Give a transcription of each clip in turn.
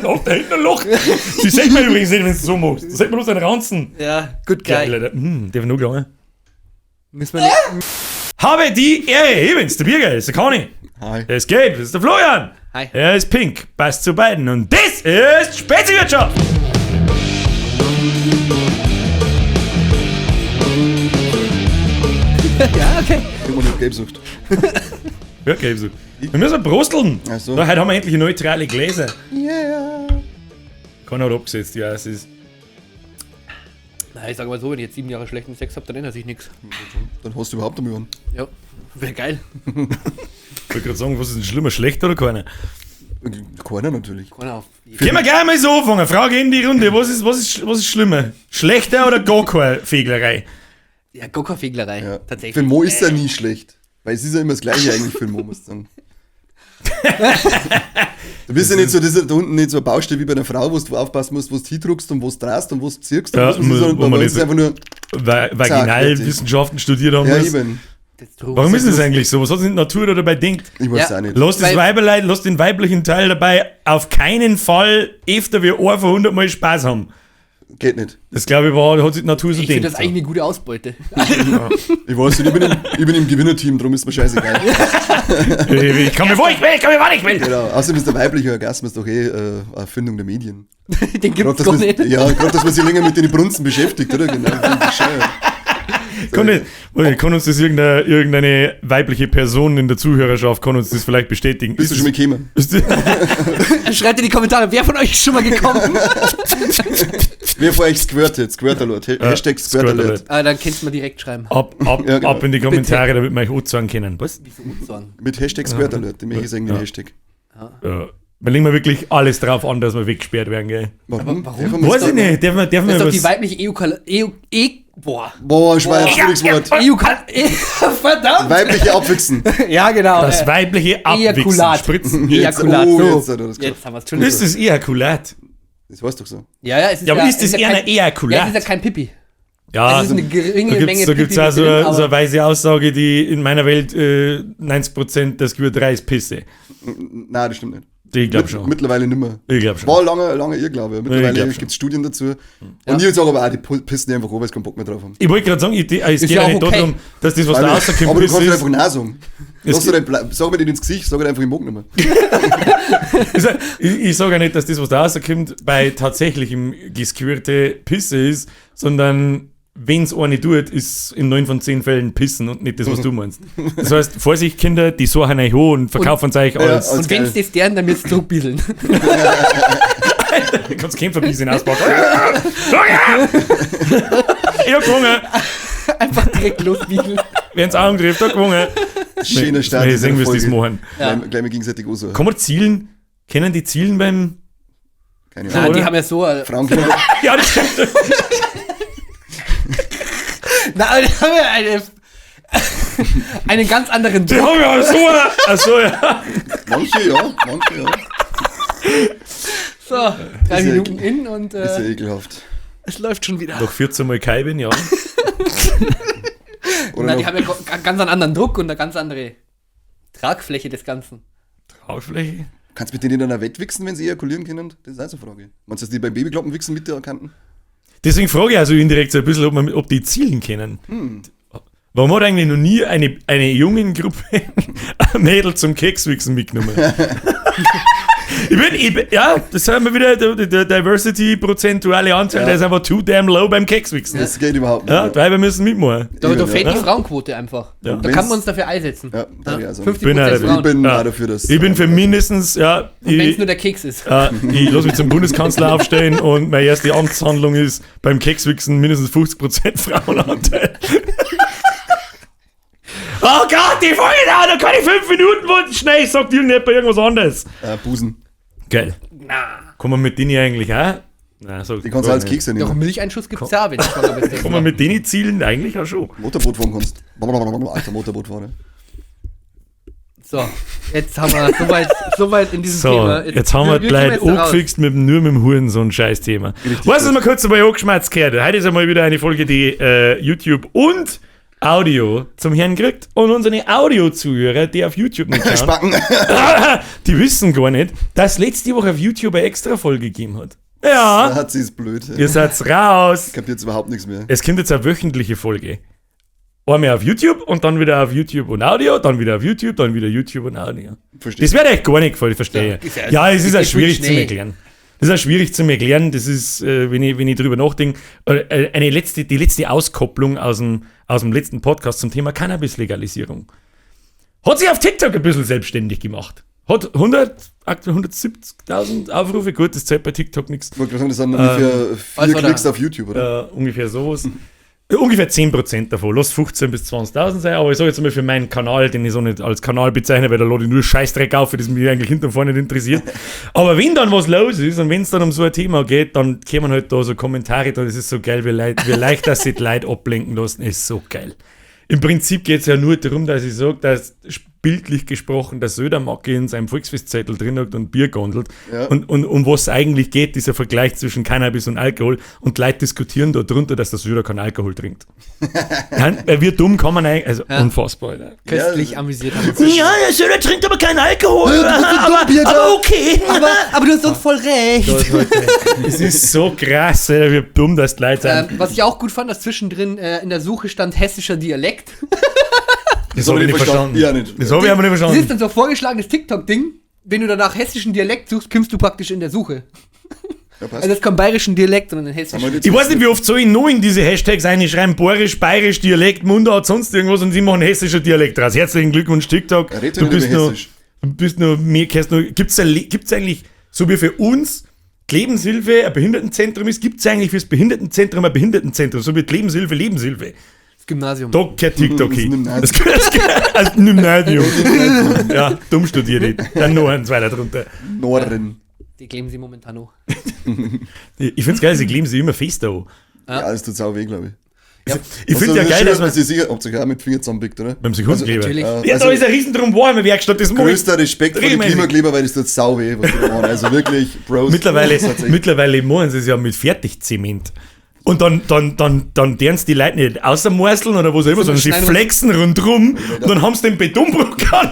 Da hinten ein Loch. Die sieht man übrigens nicht, wenn du so machst. Da sieht man bloß einen Ranzen. Ja, gut, geil. Geil, Alter. Darf ich noch gelangen? Müssen wir nicht. Habe die Ehre. Ich bin's, der Birger, ist der Conny. Hi. Er ist gelb, das ist der Florian. Hi. Er ist pink, passt zu beiden. Und das ist Speziwirtschaft. Ja, okay. Immer noch Gelbsucht. Ja, gelb so. Wir müssen prosteln. Ach so. Da, heute haben wir endlich neutrale Gläser. Yeah. Keiner hat abgesetzt, ja, es ist. Na, ich sag mal so, wenn ich jetzt 7 Jahre schlechten Sex hab, dann ändert sich nichts. Dann hast du überhaupt einmal einen. Ja, wäre geil. Ich wollte gerade sagen, was ist denn schlimmer, schlecht oder keiner? Keiner natürlich. Keiner auf. Können wir gleich mal so anfangen. Frage in die Runde. Was ist schlimmer? Schlechter oder gar keine Feglerei? Ja, gar keine Feglerei. Ja. Tatsächlich. Für den Mo ist ja nie schlecht. Weil es ist ja immer das Gleiche eigentlich für den Mo, muss ich sagen. Du bist ja nicht so, das ist ja da unten nicht so eine Baustelle wie bei einer Frau, wo du aufpassen musst, wo du hindruckst und wo du drast und wo du zirkst. Ja, und was weiß ich, sondern wo bei man uns ist nicht- einfach nur, Vaginalwissenschaften studiert haben ja muss. eben. Das Druck. Warum ist das eigentlich so? Was hat sich die Natur da dabei denkt? Ich weiß Ja. auch nicht. Lass das Weil- Weiberlein, lass den weiblichen Teil dabei auf keinen Fall öfter wie ein von 100 Mal Spaß haben. Geht nicht. Das glaube ich war, hat sich die Natur so Ich finde denkt. das eigentlich eine gute Ausbeute. Ich weiß nicht, ich bin im Gewinnerteam, darum ist mir scheißegal. Ich kann mir wo ich will, ich kann mir wann ich will. Genau. Außerdem ist der weibliche Orgasmus doch eh eine Erfindung der Medien. Den Gerade, gibt's dass gar man, nicht. ja, gerade, dass man sich länger mit den Brunzen beschäftigt, oder? Genau. Finde ich bescheuert. Kann, nicht, kann uns das irgendeine weibliche Person in der Zuhörerschaft, kann uns das vielleicht bestätigen? Bist du schon mal gekommen? Ist das, Schreibt in die Kommentare, wer von euch ist schon mal gekommen? Wer von euch squirtet? Squirt Alert. Hashtag Squirt Squirt Alert. Alert. Ah, dann könnt ihr mir direkt schreiben. Ab, ab, Ja, genau. ab in die Kommentare, damit wir euch anzeigen können. Was? Wieso sagen? Mit Hashtag Squirt Alert. Den möchte ich sagen, den Hashtag. Ja. Wir legen wir wirklich alles drauf an, dass wir weggesperrt werden, gell? Warum? warum? Darf man Weiß das ich nicht. Darf Das man ist doch die was? weibliche Eukal... EU... E... Boah. Boah, Schwein, schwieriges Wort. Eukal... E Verdammt! Weibliche Abwichsen. Ja, genau. Das weibliche Abwichsen, Ejakulat. Spritzen. Jetzt, Ejakulat. oh, so. jetzt hat er das Jetzt haben wir's. Entschuldigung. Ist das Ejakulat? Das heißt doch so. Ja, ja, es ist Ja, aber ist das es eher kein- ein Ejakulat? Ja, es ist ja kein Pipi. Ja, Es ist eine geringe da gibt's, Menge da gibt's Pipi auch so, mit drin, so eine aber- weise Aussage, die in meiner Welt 90% der Squirt 3 ist Pisse. Nein, das stimmt nicht. Ich glaube schon. Mittlerweile nimmer. Ich glaube schon. War lange, lange Irrglaube. Mittlerweile glaub schon. gibt es Studien dazu. Und ich sage aber auch, die pissen die einfach an, weil sie keinen Bock mehr drauf haben. Ich wollte gerade sagen, es Ist geht ja ja auch nicht okay. darum, dass das, was da rauskommt, aber du Pisse kannst ist. einfach Nein sagen. Es Lass doch dein sag mir nicht ins Gesicht, sag halt einfach, ich mag nicht mehr. Ich sage ja nicht, dass das, was da rauskommt, bei tatsächlichem gesquirte Pisse ist, sondern wenn es eine tut, ist in 9 von 10 Fällen Pissen und nicht das, was du meinst. Das heißt, Vorsicht, Kinder, die suchen euch hoch und verkaufen es euch als. als Und wenn's geil. das deren, dann wird's zurückbieseln. Du kannst Kämpferbissen auspacken. Ich hab gewonnen. Einfach direkt losbieseln. Werden's auch angegriffen, da gewonnen. Schöner Start. Nee, sehen, dieser wie sie das Folge. machen. Ja. Gleich, gleich mal gegenseitig ansagen. Kann man zielen? Kennen die zielen beim. Keine Na, Ahnung. die oder? haben ja so. Frauen können Ja, das stimmt. Na, aber die haben ja einen ganz anderen Die Druck. haben ja so. Ach so, ja. Manche ja, manche ja. So, 3 Ist ja Minuten in und Ist ja ekelhaft. es läuft schon wieder. Noch 14 Mal Kalbin, ja. Oder Na, die noch, haben ja ganz einen anderen Druck und eine ganz andere Tragfläche des Ganzen. Tragfläche? kannst du mit denen dann auch wettwichsen, wenn sie ejakulieren können? Das ist auch so eine Frage. Meinst du, dass die beim Babyklappen wichsen mit der Erkannten? Deswegen frage ich also indirekt so ein bisschen, ob die zielen können. Warum hat eigentlich noch nie eine Jungengruppe ein Mädel zum Kekswichsen mitgenommen? Ja, das haben wir wieder, der Diversity-prozentuale Anteil, Ja. der ist einfach too damn low beim Kekswichsen. Das geht überhaupt nicht. Ja, die Weiber müssen mitmachen. Da, da Eben, fehlt ja. die Frauenquote einfach. Ja. Da kann man uns dafür einsetzen. Ja, da ich auch sagen. 50% Bin auch dafür. Frauen. Ich bin Ja. auch dafür, dass. Ich bin für mindestens, ja, Wenn es ich, nur der Keks ist. ich lass mich zum Bundeskanzler aufstellen und meine erste Amtshandlung ist beim Kekswichsen mindestens 50% Frauenanteil. Oh Gott, die Folge da, da kann ich 5 Minuten warten. Schnell, sagt irgendjemand irgendwas anderes. Busen. Geil. Na. Kann man mit denen eigentlich auch? Nein, sag Die kannst du als Kekse Doch, nehmen. Milcheinschuss gibt es ja, wenn du schwanger bist. Kann man mit denen zielen? Eigentlich auch schon. Motorboot fahren kannst. Alter Motorbootfahrer. So, jetzt haben wir soweit so weit in diesem So, Thema. jetzt haben wir kommen gleich jetzt da raus. angefixt mit, nur mit dem Hurensohn Scheißthema. Richtig Weißt du, was gut. wir kurz dabei angeschmerzt gehört? Heute ist einmal wieder eine Folge, die YouTube und Audio zum Herrn kriegt. Und unsere Audio-Zuhörer, die auf YouTube nicht schauen, Spacken. die wissen gar nicht, dass letzte Woche auf YouTube eine extra Folge gegeben hat. Ja, Hat sie ist blöd. ihr seid raus. Kapiert überhaupt nichts mehr. Es kommt jetzt eine wöchentliche Folge. Einmal auf YouTube und dann wieder auf YouTube und Audio, dann wieder auf YouTube, dann wieder YouTube und Audio. Verstehe. Das wird euch gar nicht gefallen, ich verstehe. Ja, ist ja- Ja, es ist auch ist schwierig zu schnell. erklären. Das ist auch schwierig zu erklären, das ist, wenn ich drüber nachdenke, die letzte Auskopplung aus dem letzten Podcast zum Thema Cannabis-Legalisierung. Hat sich auf TikTok ein bisschen selbstständig gemacht. Hat aktuell 170.000 Aufrufe, gut, das zählt bei TikTok nichts. Ich wollte gerade sagen, das sind ungefähr 4 also Klicks da- auf YouTube, oder? Ungefähr sowas. Ungefähr 10% davon. Lass 15.000 bis 20.000 sein, aber ich sage jetzt mal für meinen Kanal, den ich so nicht als Kanal bezeichne, weil da lade ich nur Scheißdreck auf, für das mich eigentlich hinten und vorne nicht interessiert. Aber wenn dann was los ist und wenn es dann um so ein Thema geht, dann kommen halt da so Kommentare, da, das ist so geil, wie leicht dass sich die Leute ablenken lassen, ist so geil. Im Prinzip geht es ja nur darum, dass ich sage, dass bildlich gesprochen der Södermacke in seinem Volksfestzettel drin hockt und Bier gondelt. Ja. Und um was es eigentlich geht, dieser Vergleich zwischen Cannabis und Alkohol. Und Leute diskutieren da drunter, dass der Söder keinen Alkohol trinkt. Nein, weil wir dumm kann man eigentlich, also unfassbar. Alter. Köstlich Ja. amüsiert haben wir uns. Ja, der Söder trinkt aber keinen Alkohol. Ja, du bist so dumm, Birger. aber okay. Aber du hast uns voll recht. Es ist so krass, Alter, wie dumm das die Leute sind. Was ich auch gut fand, dass zwischendrin in der Suche stand hessischer Dialekt. Das habe ich nicht verstanden. Ja, nicht. Das habe ich aber nicht Das ist verstanden. dann so vorgeschlagenes TikTok-Ding. Wenn du danach hessischen Dialekt suchst, kommst du praktisch in der Suche. Ja, passt. Also das ist kein bayerischen Dialekt, sondern ein Haben hessischen. wir jetzt- Ich weiß nicht, wie oft soll ich noch in diese Hashtags reinschreiben, Bayerisch, Bayerisch, Dialekt, Mundart, sonst irgendwas und sie machen hessischer Dialekt draus. Herzlichen Glückwunsch, TikTok. Ja, red Du doch nicht bist über noch, Hessisch. du bist noch, mehr, kennst noch, gibt's eigentlich, so wie für uns die Lebenshilfe ein Behindertenzentrum ist, gibt's eigentlich fürs Behindertenzentrum ein Behindertenzentrum, so wie die Lebenshilfe, Lebenshilfe. Das Gymnasium. Da gehört TikTok Das hin. Gymnasium. Das gehört als Gymnasium. Ja, dumm studiert ich. Dann noch eins weiter drunter. Noren. Die kleben sie momentan noch. Ich find's geil, sie kleben sich immer fester an. Ja, das tut sau weh, glaube ich. Ich find's ja geil, dass man Sie sicher, habt ihr auch mit Finger zusammenpickt, oder? beim Sekundenkleber. Natürlich. Ja, Also- da ist ein riesen Drum in der Werkstatt, das mach ich. Größter Respekt vor den Regelmäßig. Klimakleber, weil das tut sau weh, was die da machen. Also wirklich, Bros. Mittlerweile, das hat echt- mittlerweile machen sie es ja mit Fertigzement. Und dann deren die Leute nicht außermorseln oder was auch immer, sondern sie schneiden- flexen rundrum und dann haben sie den Betonbruch an.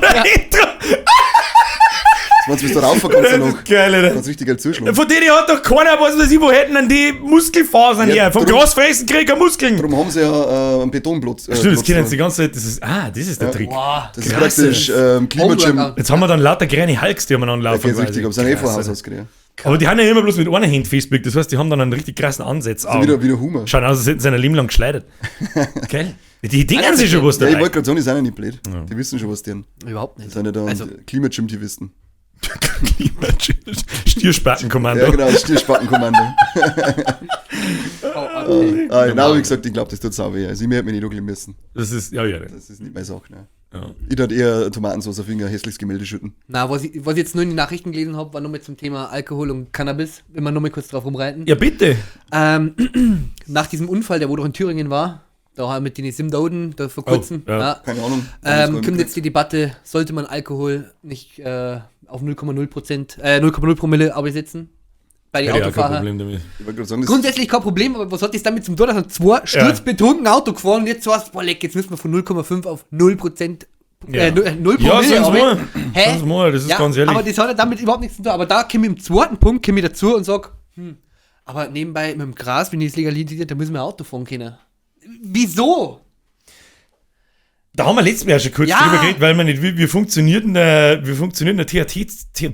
Das meinst du, bis du rauf kannst du Das noch. ist geil, Alter. Kannst richtig geil zuschlagen. Von denen hat doch keiner, was weiß ich, wo hätten denn die Muskelfasern Ja, her? Vom drum- Grasfressen krieg ich keine Muskeln. Darum haben sie ja einen Betonplatz. Stimmt, das Platz kennen da. sie die ganze Zeit. Das ist, das ist der Trick. Boah. Das ist Krass. praktisch Klimagym. Homeworkout. Jetzt haben wir dann lauter kleine Hulks, die haben wir Da laufen. geht's richtig, quasi. aber sind eh vor Krass, Haus Alter. ausgekriegt. Aber die haben ja immer bloß mit einer Hand festgelegt. Das heißt, die haben dann einen richtig krassen Ansatz. So wieder, wieder Humor. Schauen aus, als hätten sie ein Leben lang geschleudert. Geil. Die denken sich schon was Ja, ich dabei. wollte gerade sagen, die sind ja nicht blöd. Die wissen schon, was die haben. Überhaupt nicht. Die sind ja da Also- Klimagym-Tivisten. Stierspattenkommando. Ja, genau, das Stierspattenkommando. Oh, okay. Ah, genau, wie gesagt, ich glaube, das tut sau weh. Also ich hätte mich nicht ankleben müssen. Das ist, ja, ja. Das ist nicht meine Sache. Ne. Ja. Ich würde eher Tomatensauce auf irgendein hässliches Gemälde schütten. Na, was ich jetzt nur in den Nachrichten gelesen habe, war nochmal zum Thema Alkohol und Cannabis, wenn wir nochmal kurz drauf rumreiten. Ja, bitte. Nach diesem Unfall, der wo doch in Thüringen war, da mit den Simdoden, da vor kurzem, Oh, ja. Keine Ahnung. Kommt jetzt die Debatte, sollte man Alkohol nicht auf 0,0 Promille absetzen? Bei den Hätte ich auch kein Autofahrern. Problem damit. Ich wollte gerade sagen, das Grundsätzlich kein Problem, aber was hat das damit zum tun? Da sind zwei sturzbetrunken Auto gefahren und jetzt so was, boah, leck, jetzt müssen wir von 0,5 auf 0%, Ja. 0 Ja, Promille. sollen's aber- mal. Hä? Sollen's mal, das ist ja, ganz ehrlich. Aber das hat ja damit überhaupt nichts zu tun. Aber da komme ich im zweiten Punkt komme ich dazu und sag, aber nebenbei mit dem Gras, wenn ich es legalisiert, da müssen wir Auto fahren können. Wieso? Da haben wir letztes Mal schon kurz Ja. drüber geredet, weil man nicht, wie funktioniert denn der, wie funktioniert denn der THT,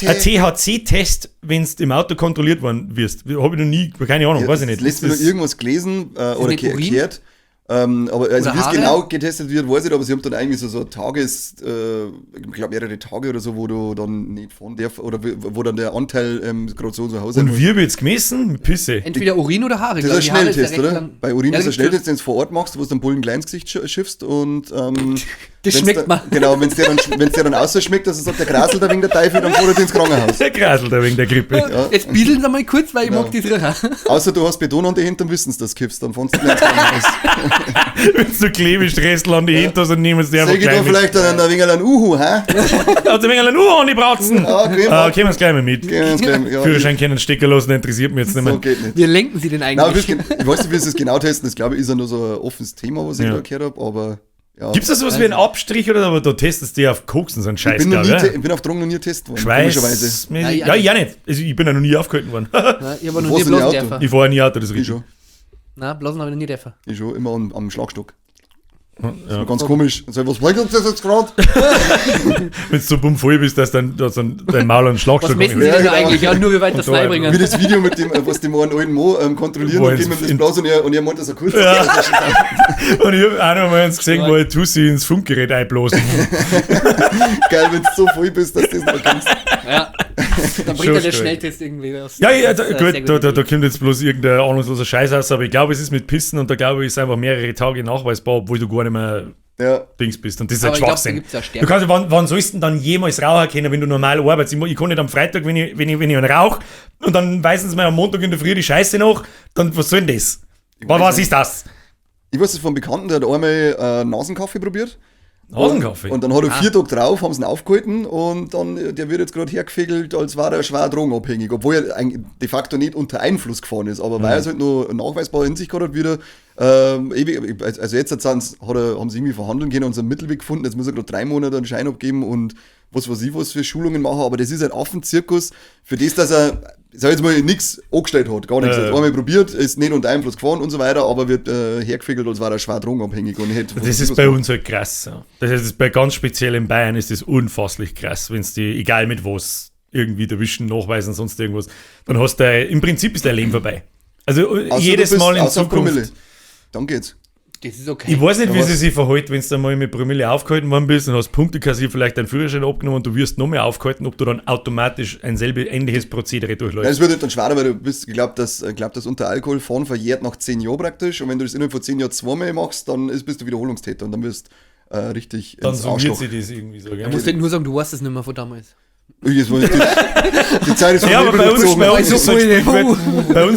ein THC-Test, wenn du im Auto kontrolliert worden wirst? Habe ich noch nie, keine Ahnung, Ja, weiß ich nicht. Letztes Mal Das noch irgendwas gelesen oder nicht Urin? gehört. Aber also Oder wie es Haare? genau getestet wird, weiß ich nicht, aber sie haben dann eigentlich so Tages, ich glaube mehrere Tage oder so, wo du dann nicht fahren darfst oder wo dann der Anteil gerade so und so Hause. Und wie wird's gemessen? Mit Pisse. Entweder Urin oder Haare. Das ist glaub ein ich. Die Haare Schnelltest, ja recht oder? lang. Bei Urin Ja, ist ein da gibt's Schnelltest, den du vor Ort machst, wo du den Bullen klein ins Gesicht schiffst und Das schmeckt mir. Genau, wenn es dir dann, wenn's dir dann ausschmeckt, dass es sagt, der graselt da wegen der Teufel, dann fährt er ins Krankenhaus. Der graselt da wegen der Grippe. Ja. Jetzt biedeln sie mal kurz, weil ich mag das riechen. Außer du hast Beton an die Hände, dann wissen sie, dass du kiffst, dann fahren sie ins Krankenhaus. Wenn du Klebestrestel an die Hände hast, dann nehmen sie dir einfach Sag ich da vielleicht dann ein wenig ein Uhu, hä? Also ein wenig ein Uhu an die Bratzen. Ja, okay, können wir es gleich mal mit. Ja, Führerschein können stecken lassen, interessiert mich jetzt nicht mehr. So geht nicht. Wir lenken sie denn eigentlich? Nein, ich weiß nicht, wie sie es genau testen. Das, glaube ich, ist ja nur so ein offenes Thema, was ich da gehört habe, aber ja. Gibt es da sowas wie einen Abstrich oder so? Aber da testest du ja auf Koks und so einen Scheiß, ich bin auf Drogen noch nie getestet worden, komischerweise. Nein, ja, ich auch nicht. Also, ich bin ja noch nie aufgehalten worden. Nein, ich habe noch nie blasen dürfen. Ich fahre ja nie Auto, das ist richtig. Ich schon. Nein, blasen habe ich noch nie dürfen. Ich schon, immer am Schlagstock. Ja. Das war ganz komisch. Also, was bringt uns das jetzt gerade? Wenn du so bummvoll bist, dass dann dein Maul einen Schlagstock. Was messen sie denn da eigentlich? Ja, nur wie weit das reinbringen. Wie das Video mit dem, was dem einen alten Mo kontrollieren und geben ihm das Blasen und er meint das so kurz. Ja. Und ich hab auch noch mal eins gesehen, wo ein Tussi ins Funkgerät einblasen. Geil, wenn du so voll bist, dass du das noch kennst. Ja. Dann bringt er den Schnelltest irgendwie raus. Ja, ja, gut, da kommt jetzt bloß irgendein ahnungsloser Scheiß raus, aber ich glaube, es ist mit Pissen und da glaube ich, ist einfach mehrere Tage nachweisbar, obwohl du gar nicht mehr Dings bist. Und das ist halt Schwachsinn. Du kannst, wann sollst du denn dann jemals Raucher kennen, wenn du normal arbeitest? Ich kann nicht am Freitag, wenn ich einen rauche, und dann weisen sie mir am Montag in der Früh die Scheiße nach, dann was soll denn das? Was ist das? Ich weiß es von Bekannten, der hat einmal Nasenkaffee probiert. Nasenkaffee? Und dann hat er 4 Tage drauf, haben sie ihn aufgehalten und dann, der wird jetzt gerade hergefegelt, als war er schwer drogenabhängig, obwohl er de facto nicht unter Einfluss gefahren ist, aber weil er es halt nur nachweisbar in sich gehabt hat, wieder ewig, also jetzt haben sie irgendwie verhandeln können und so einen Mittelweg gefunden, jetzt muss er gerade 3 Monate einen Schein abgeben und was weiß ich was für Schulungen machen, aber das ist ein Affenzirkus, für das, dass er, sag ich jetzt mal, nichts angestellt hat, gar nichts. Hat einmal probiert, ist nicht unter Einfluss gefahren und so weiter, aber wird hergefegelt, als war er schwer drogenabhängig. Und hätte, das ist bei uns halt krass. Ja. Das ist bei ganz speziell in Bayern ist das unfasslich krass, wenn es die, egal mit was, irgendwie erwischen, nachweisen, sonst irgendwas, dann hast du, im Prinzip ist dein Leben vorbei. Also außer jedes bist, Mal in Zukunft. Dann geht's. Das ist okay. Ich weiß nicht, wie sie sich verhält, wenn du einmal mit Promille aufgehalten worden bist und hast Punkte kassiert, vielleicht deinen Führerschein abgenommen und du wirst noch mehr aufgehalten, ob du dann automatisch ein selbe ähnliches Prozedere durchläufst. Ja, das wird halt dann schwerer, weil du bist, ich glaube, dass unter Alkohol fahren verjährt nach 10 Jahren praktisch und wenn du das innerhalb von 10 Jahren zweimal machst, dann bist du Wiederholungstäter und dann wirst richtig dann summiert sich das irgendwie so. Gell? Du musst halt nur sagen, du weißt es nicht mehr von damals. Die Zeit ist ja, aber bei uns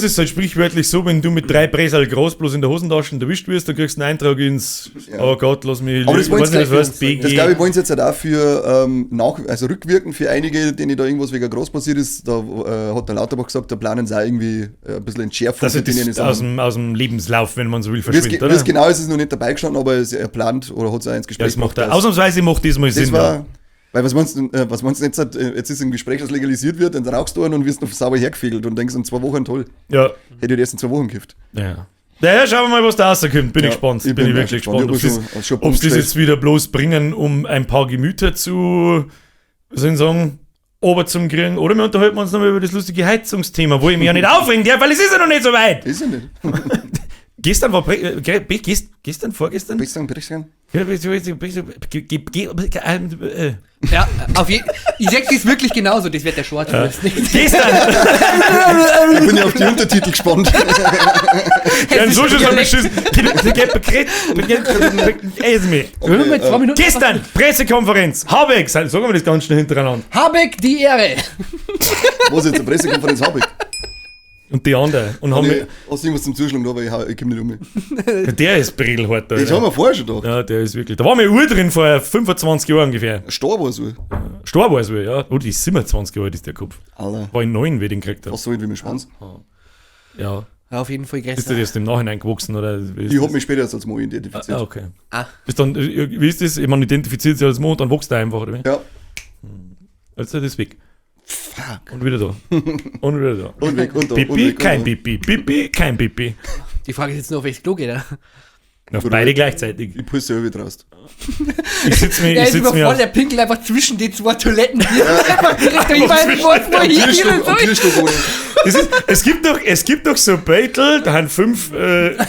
ist es halt sprichwörtlich so, wenn du mit 3 Bresal groß bloß in der Hosentasche erwischt wirst, dann kriegst du einen Eintrag ins, oh Gott, lass mich, aber das ich weiß nicht, was heißt, BG. Das glaube ich, wollen sie jetzt halt auch für, also rückwirkend für einige, denen da irgendwas wegen groß passiert ist, da hat der Lauterbach gesagt, da planen sie auch irgendwie ein bisschen Entschärfung. Das ist aus dem Lebenslauf, wenn man so will, verschwindet, oder? Das genau ist es noch nicht dabei gestanden, aber er plant oder hat es auch ins Gespräch gemacht. Ausnahmsweise macht diesmal Sinn. Weil was meinst du jetzt, jetzt ist im Gespräch, dass legalisiert wird, dann rauchst du einen und wirst noch sauber hergefegelt und denkst in 2 Wochen toll. Ja. Hätte ich die ersten 2 Wochen gekifft. Ja. Naja, schauen wir mal, was da rauskommt. Bin ich gespannt. Bin ich wirklich gespannt. Ob sie das jetzt wieder bloß bringen, um ein paar Gemüter zu, wie soll ich sagen, ober zum kriegen. Oder wir unterhalten uns nochmal über das lustige Heizungsthema, wo ich mich ja nicht aufregen darf, weil es ist ja noch nicht so weit. Ist ja nicht. Gestern war, gestern, vorgestern? Gestern. Ja, auf jeden Fall. Ich sag das wirklich genauso, das wird der Schwarz. Ja. Gestern! Ich bin ja auf die Untertitel gespannt. Ja, so schon so beschissen. Gestern, Pressekonferenz, Habeck, sagen wir das ganz schnell hintereinander. Habeck, die Ehre! Was jetzt, eine Pressekonferenz Habeck? Und die anderen. Und haben wir, hast du irgendwas zum Zuschlagen da, aber ich komme nicht um mich. Der ist brilhart. Das haben wir vorher schon gedacht. Ja, der ist wirklich. Da war mir Uhr drin vor 25 Jahren ungefähr. Star Wars Uhr. Star Wars Uhr, ja. Oh, die ist 27 Jahre alt, ist der Kopf. Alter. War in 9, wie ich den gekriegt habe. Was so alt wie mein Schwanz. Ja. Ja, auf jeden Fall gestern. Bist du erst im Nachhinein gewachsen, oder? Ich hab mich später erst als Mo identifiziert. Ah, okay. Ah. Bist dann, wie ist das? Ich meine, identifiziert sich als Mo und dann wächst er einfach, oder wie? Ja. Also, das ist weg. Fuck. Und wieder da. Und wieder da. Und weg, und da. Pipi, und weg, kein und Pipi. Pipi, kein Pipi. Die Frage ist jetzt nur, auf welches Klo geht er? Auf beide gleichzeitig. Ich pusse ja wieder raus. Ich sitze mir, der ich sitz mir voll, der pinkelt einfach zwischen den 2 Toiletten. Einfach direkt, ich weiß nicht, wo ich hin soll. Es gibt doch so Beutel, da haben 5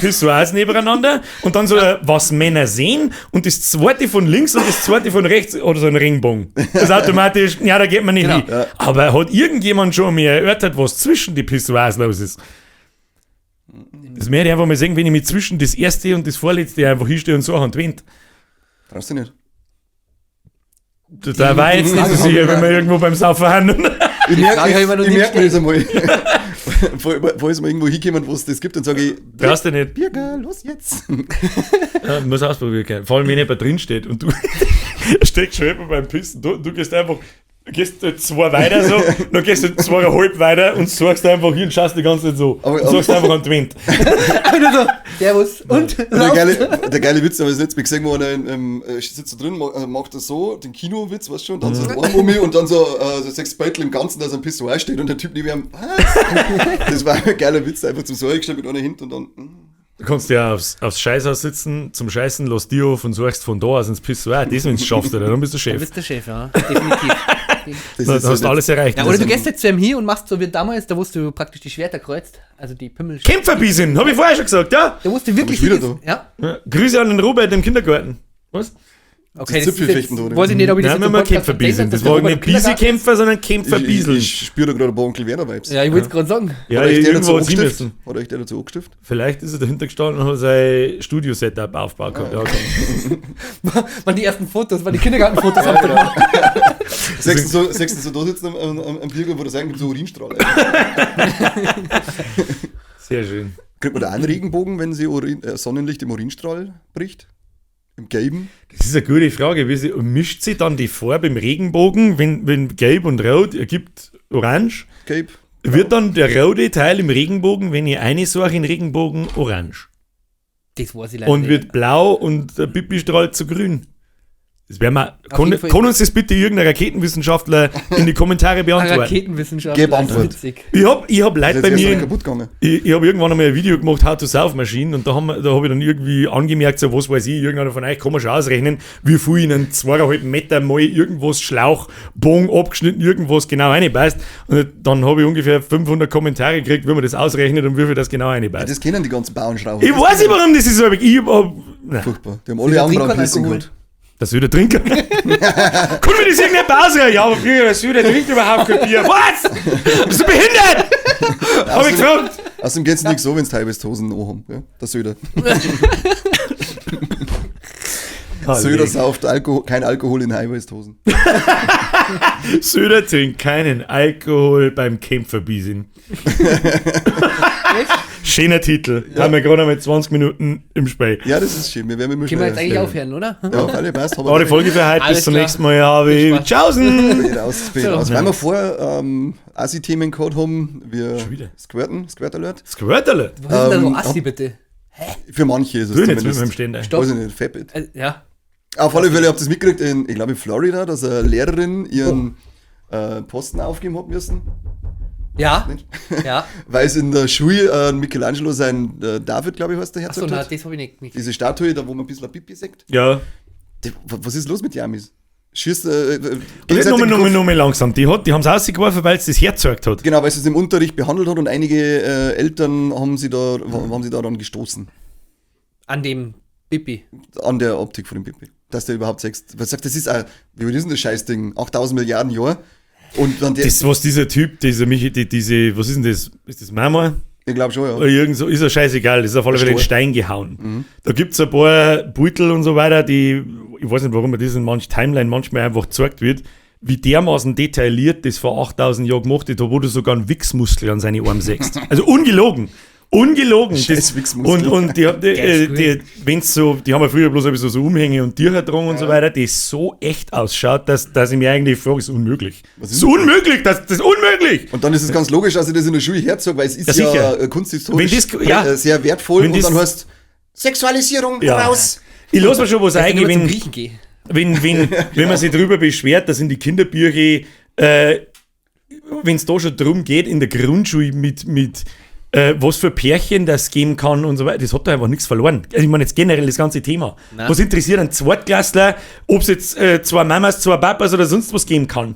Pissoirs nebeneinander und dann so, was Männer sehen und das zweite von links und das zweite von rechts oder so ein Ringbogen. Das ist automatisch, ja, da geht man nicht hin. Ja. Aber hat irgendjemand schon mir erörtert, was zwischen die Pissoirs los ist? Das werde ich einfach mal sehen, wenn ich mich zwischen das erste und das vorletzte einfach hinstehe und so und wend. Traust du nicht? Da war ich jetzt nicht so sicher, wenn wir irgendwo beim Saufen haben. Ich Frage merke hab ich mir noch merk nicht mir das einmal. Falls wir irgendwo hinkommen, wo es das gibt, dann sage ich, Brauchst du nicht. Birger, los jetzt. Ja, muss ausprobieren können. Vor allem, wenn jemand drin steht und du steckst schon jemand beim Pissen. Du gehst einfach, gehst zwei weiter so, dann gehst du zweieinhalb weiter und sorgst einfach hier und schaust die ganze Zeit so. Aber- und sorgst einfach an die Wind. Einfach nur so, Servus. Und Der geile Witz, aber das letzte Mal gesehen, wo einer sitzt da drin, macht das so, den Kinowitz, weißt du schon, und dann so den Arm um mich und dann so, so sechs Beutel im Ganzen, dass ein Pissoir steht und der Typ neben ihm, was? Das war ein geiler Witz, einfach zum Säure gestellt mit einer hinten und dann, Du kannst ja aufs Scheißhaus sitzen, zum Scheißen, lass dir auf und suchst von da aus ins Pissoir. Das, wenn du es schaffst, oder? Dann bist du Du Chef. bist der Chef, ja. Definitiv. das Dann ist hast halt du alles erreicht. Ja, oder du gehst jetzt zu ihm hier und machst so wie damals, da wo du praktisch die Schwerter kreuzt, also die Pimmel. Kämpferbiesen, hab ich vorher schon gesagt, ja? Da musst du wirklich ich wieder hingehst- Ja. Ja. Grüße an den Robert im Kindergarten. Was? Okay, Das das ist jetzt, Zipfelfechten da, oder? weiß ich nicht, ob ich das Nein, jetzt wir im haben Podcast Kämpferbiesen. erzählt hab, Das dass der war Robert nicht im Kindergarten- Biesekämpfer, sondern Ich, Kämpferbiesel. ich spüre da gerade ein paar Onkel Werner-Vibes. Ja, ich wollte es gerade sagen. Ja, Hat euch der dazu irgendwo hat sie angestiftet? müssen. Hat euch der dazu angestiftet? Vielleicht ist er dahinter gestanden und hat sein Studio-Setup aufgebaut gehabt. Ja, okay. Waren die ersten Fotos, waren die Kindergartenfotos. haben sie gemacht. Sechsten so da sitzen am Biergarten, wo der sagen, gibt so Urinstrahl. Sehr schön. Kriegt man da auch einen Regenbogen, wenn sie Sonnenlicht im Urinstrahl bricht? Im Gelben? Das ist eine gute Frage. Mischt sie dann die Farbe im Regenbogen, wenn gelb und rot ergibt orange? Gelb? Wird dann der rote Teil im Regenbogen, wenn ich eine Sache in Regenbogen, orange? Das weiß ich leider Und nicht. wird blau und der Pipi-Strahl zu grün? Das werden wir. Auf jeden Fall. Kann uns das bitte irgendein Raketenwissenschaftler in die Kommentare Ein beantworten? Raketenwissenschaftler. Gib Antwort. Das ist witzig. Ich hab Leute Ist bei jetzt mir. erst mal kaputt gegangen. Ich habe irgendwann einmal ein Video gemacht, How to Sauf Machine, und da habe ich dann irgendwie angemerkt, so was weiß ich, irgendeiner von euch kann man schon ausrechnen, wie viel in einen 2,5 Meter mal irgendwas Schlauch, Bogen abgeschnitten, irgendwas genau reinbeißt. Und dann habe ich ungefähr 500 Kommentare gekriegt, wie man das ausrechnet und wie viel das genau reinbeißt. Das kennen die ganzen Bauernschrauber. Ich weiß nicht, warum das ist so. Ich hab, nein, Furchtbar. Die haben alle Der trinkt Augenbrauen keinen Piercing Alkohol. gehabt. das Söder trinken. Kann mir das irgendeine Pause? Ja, aber früher, der Söder trinkt überhaupt kein Bier. Was? Bist du behindert? Hab ich gefragt. Außerdem geht's nicht so, wenn sie High-Waist-Hosen anhaben. Ja? Der Söder. Söder sauft Alkohol, kein Alkohol in High-Waist-Hosen. Söder trinkt keinen Alkohol beim Kämpferbiesen. Schöner Titel. Haben wir gerade einmal 20 Minuten im Spiel. Ja, das ist schön. Wir werden immer Können wir jetzt schneller. eigentlich aufhören, oder? Ja, auf alle passt. War die Folge für heute. Alles Bis zum klar. nächsten Mal. Ja, Viel Spaß. Tschaußen. Bin raus, bin So. raus. Weil wir vorher Assi-Themen gehabt haben, wir Schon wieder. Squirten, Squirt Alert. Squirt Alert. Was ist denn da so assi, bitte? Für manche ist es Du nicht mit zumindest. meinem Ständer. Stopp. Weiß ich nicht, Fabit. Ja. Auf alle Fälle, habt ihr das mitgekriegt, ich glaube in Florida, dass eine Lehrerin ihren Posten aufgeben hat müssen. Ja. Nicht? Ja. Weil es in der Schule Michelangelo sein David, glaube ich, heißt der Achso, Herzog na, hat. das habe ich nicht mitgekriegt. Diese Statue, da wo man ein bisschen ein Pipi sieht. Ja. Was ist los mit den Amis? Schießt, Nicht gegenseitig nochmal, nochmal, langsam. Die haben es rausgeworfen, weil es das hergezeigt hat. Genau, weil sie es im Unterricht behandelt hat und einige Eltern haben sie da, haben sie da dann gestoßen. An dem Pipi. An der Optik von dem Pipi. Dass der überhaupt sagt, was sagt, das ist ein, wie ist denn das Scheißding? 8000 Milliarden Jahre. Und dann der, Das, was dieser Typ, dieser Michi, diese, was ist denn das? Ist das Marmor? ich glaube schon, ja. Oder irgend so, ist ja scheißegal, das ist auf alle Fälle in Stein gehauen. Mhm. Da gibt es ein paar Beutel und so weiter, die, ich weiß nicht, warum mir das in manch Timeline manchmal einfach gezeigt wird, wie dermaßen detailliert das vor 8000 Jahren gemacht ist, wo du sogar einen Wichsmuskel an seine Arme sägst. Also ungelogen. Ungelogen. Scheiß Das, Wichsmuskel. und die, Geil, die, wenn's so, die haben ja früher bloß ein bisschen so Umhänge und Tücher getragen und so weiter, die so echt ausschaut, dass ich mir eigentlich frage, ist unmöglich. Was ist ist denn das? unmöglich, das ist unmöglich. Und dann ist es ganz logisch, dass ich das in der Schule herzog, weil es ist Ja, ja, sicher. kunsthistorisch Wenn das- ja. sehr wertvoll Wenn und das- dann heißt Sexualisierung Ja. raus. Ich lass mir schon was Dass ich eingehen, nur zum wenn, Griechen gehe. wenn man sich darüber beschwert, dass in die Kinderbücher, wenn es da schon drum geht, in der Grundschule mit was für Pärchen das geben kann und so weiter, das hat da einfach nichts verloren. Also ich meine jetzt generell das ganze Thema. Nein. Was interessiert einen Zweitklässler, ob es jetzt zwei Mamas, zwei Papas oder sonst was geben kann?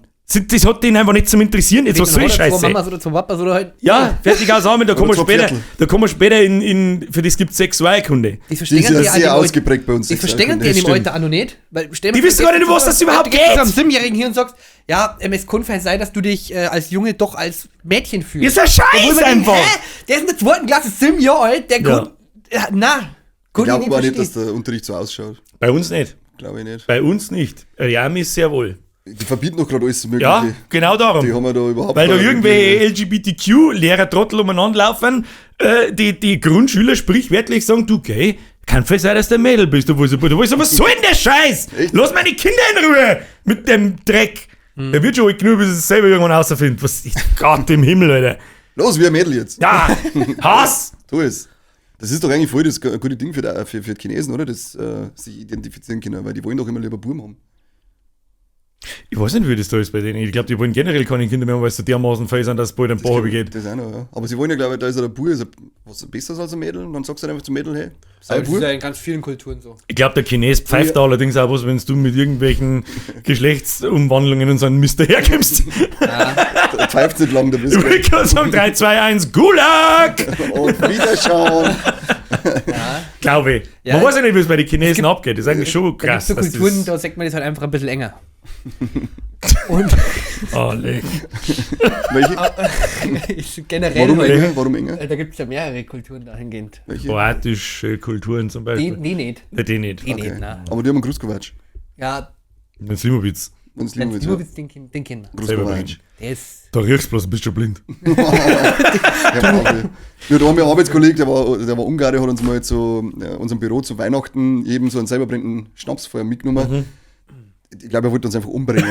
Das hat den einfach nicht zum Interessieren. Jetzt was soll die Oder zwei Scheiße? Mamas oder zwei Papas oder halt. Ja, fertig aus, Armin, da kommen wir zwei später, Viertel. da kommen wir später in, für das gibt es Sexualkunde. Die verstehen Die ist ja die auch sehr in dem Alter- ausgeprägt bei uns. Die verstehen die in dem Alter auch noch nicht. Weil, stell mir Die vor, wissen gar nicht, um was das überhaupt du gehst geht. zu einem Siebenjährigen hier und sagst, ja, es kann vielleicht sein, dass du dich als Junge doch als Mädchen fühlst. Ist ein Da muss Scheiß man denken, einfach! hä? Der ist in der zweiten Klasse, 7 Jahre alt, der Ja. kann. Ja, na, Ich kann glaube ich aber nicht nicht, dass verstehen. der Unterricht so ausschaut. Bei uns nicht. Glaube ich nicht. Bei uns nicht. Die Amis sehr wohl. Die verbieten doch gerade alles Mögliche. Ja, genau darum. Die haben ja da überhaupt Weil da keine irgendwelche LGBTQ-Lehrer-Trottel umeinander laufen, die Grundschüler sprichwörtlich sagen, du gay, kann voll sein, dass du ein Mädel bist. Du weißt, was soll denn der Scheiß? Echt? Lass meine Kinder in Ruhe mit dem Dreck. Der wird schon alt genug, bis es selber irgendwann rausfindet. Was ist Gott im Himmel, Alter. Los, wir ein Mädel jetzt. Ja, Hass! Tu es. Das ist doch eigentlich voll das gute Ding für die Chinesen, oder? Das sich identifizieren können, weil die wollen doch immer lieber Buben haben. Ich weiß nicht, wie das da ist bei denen. Ich glaube, die wollen generell keine Kinder mehr haben, weil sie so dermaßen fähig sind, dass es bald ein Bach geht. Das auch noch, ja. Aber sie wollen ja, glaube ich, da ist ja der Bub, ist ja was Besseres als ein Mädel. Und dann sagst du halt einfach zum Mädel, hey, sei Aber das Bub. ist ja in ganz vielen Kulturen so. Ich glaube, der Chines pfeift da allerdings auch was, wenn du mit irgendwelchen Geschlechtsumwandlungen und so einem Mist daherkommst. Da pfeift nicht lang, da bist Ich du. wollte gerade sagen, 3, 2, 1, Gulag! Auf Wiederschauen. Glaube ich. Ja. Man weiß ja nicht, wie es bei den Chinesen abgeht. Das ist eigentlich schon Da gibt krass. es so dass Kulturen, das, da sagt man das halt einfach ein bisschen enger. Und oh, leck. Welche? ist generell Warum halt, enger? Warum enger? da gibt es ja mehrere Kulturen dahingehend. Welche? Kroatische Kulturen zum Die, Beispiel. die nicht. Ne, die nicht. Die Okay. nicht, nein. Aber die haben einen Grußkowatsch. Ja, Den Slimowitz. Wenn es den lieben Slimowitz, den kennen wir. Selber Grußkowatsch. Der ist. Da riechst du bloß, bist schon blind. Ja, wir haben einen Arbeitskollegen, der war Ungarer, hat uns mal zu unserem Büro zu Weihnachten jedem so einen selber brennenden Schnaps vorher mitgenommen. Ich glaube, er wollte uns einfach umbringen.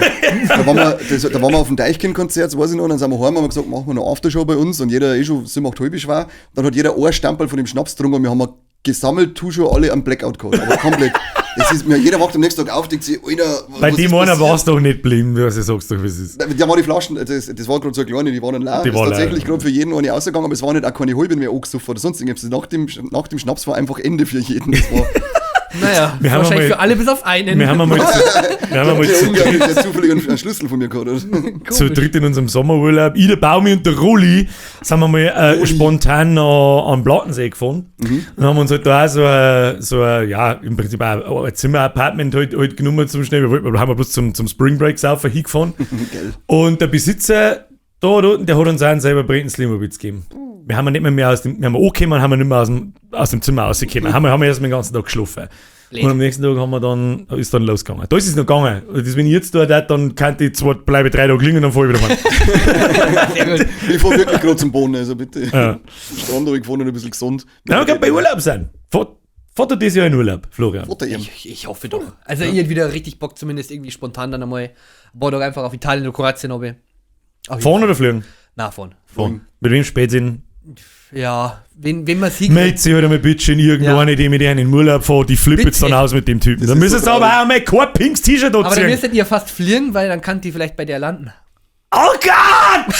Da waren wir auf dem Deichkind-Konzert, das weiß ich noch, und dann sind wir heim und haben gesagt, machen wir noch Aftershow bei uns und jeder eh schon 7, 8 halb schwer. Dann hat jeder ein Stamperl von dem Schnaps getrunken und wir haben gesammelt, tu schon alle am Blackout gehabt. Aber komplett. Das ist mir, jeder wacht am nächsten Tag auf, denkt sich, Alter, Bei was dem ist einer passiert? warst du doch nicht blind, was du sagst doch, wie es ist. Da waren die Flaschen, das war gerade so eine kleine, die waren dann leer. Die Das war ist leer, tatsächlich ja. gerade für jeden eine rausgegangen, aber es war nicht auch keine halbe mehr angesoffen oder sonst irgendwas. Nach dem Schnaps war einfach Ende für jeden. Das war Naja, Wir haben wahrscheinlich einmal- für alle bis auf einen. Wir haben einmal der zu, Ungarn, der zufällig einen Schlüssel von mir gehabt hat. zu dritt in unserem Sommerurlaub, ich, der Baumi und der Roli, sind wir mal spontan noch am Plattensee gefahren. Und haben uns halt da auch so ein, ja, im Prinzip auch ein Zimmer-Apartment halt genommen zum Schnell. Wir wollten, haben wir bloß zum Spring Break saufen hingefahren. Geil. Und der Besitzer da unten, der hat uns auch einen selber brennenden Slimowitz gegeben. Wir haben ja nicht mehr aus dem, wir haben angekommen, haben wir nicht mehr aus dem Zimmer rausgekommen. Haben wir erst mal den ganzen Tag geschlafen. Und am nächsten Tag haben wir dann, ist dann losgegangen. Da ist es noch gegangen. Und das, wenn ich jetzt da tät, dann kann ich zwei, bleibe ich 3 Tage liegen und dann fahr ich wieder heim. Sehr gut. Ich fahr wirklich gerade zum Boden, also bitte. Ja. Am Strand habe ich gefahren und ein bisschen gesund. Nein, wir können bei Urlaub sein. Fahrt du dieses Jahr in Urlaub, Florian? Vater ihm. Ich hoffe doch. Also, ich hätte wieder richtig Bock, zumindest irgendwie spontan dann einmal. Boah, doch einfach auf Italien oder Kroatien, ob ich. Fahren oder fliegen? Na, fahren. Fahren. Mit wem spät sind? Ja, wenn man sieht. Meld sich halt einmal bitte in irgendeine, Ja. die mit ihnen in den Urlaub fährt, die flippt jetzt Bitte. dann aus mit dem Typen. Das Dann ist müssen so sie aber traurig. auch einmal kein pinkes T-Shirt Aber dann anziehen. müsstet ihr fast fliegen, weil dann kann die vielleicht bei der landen. Oh Gott!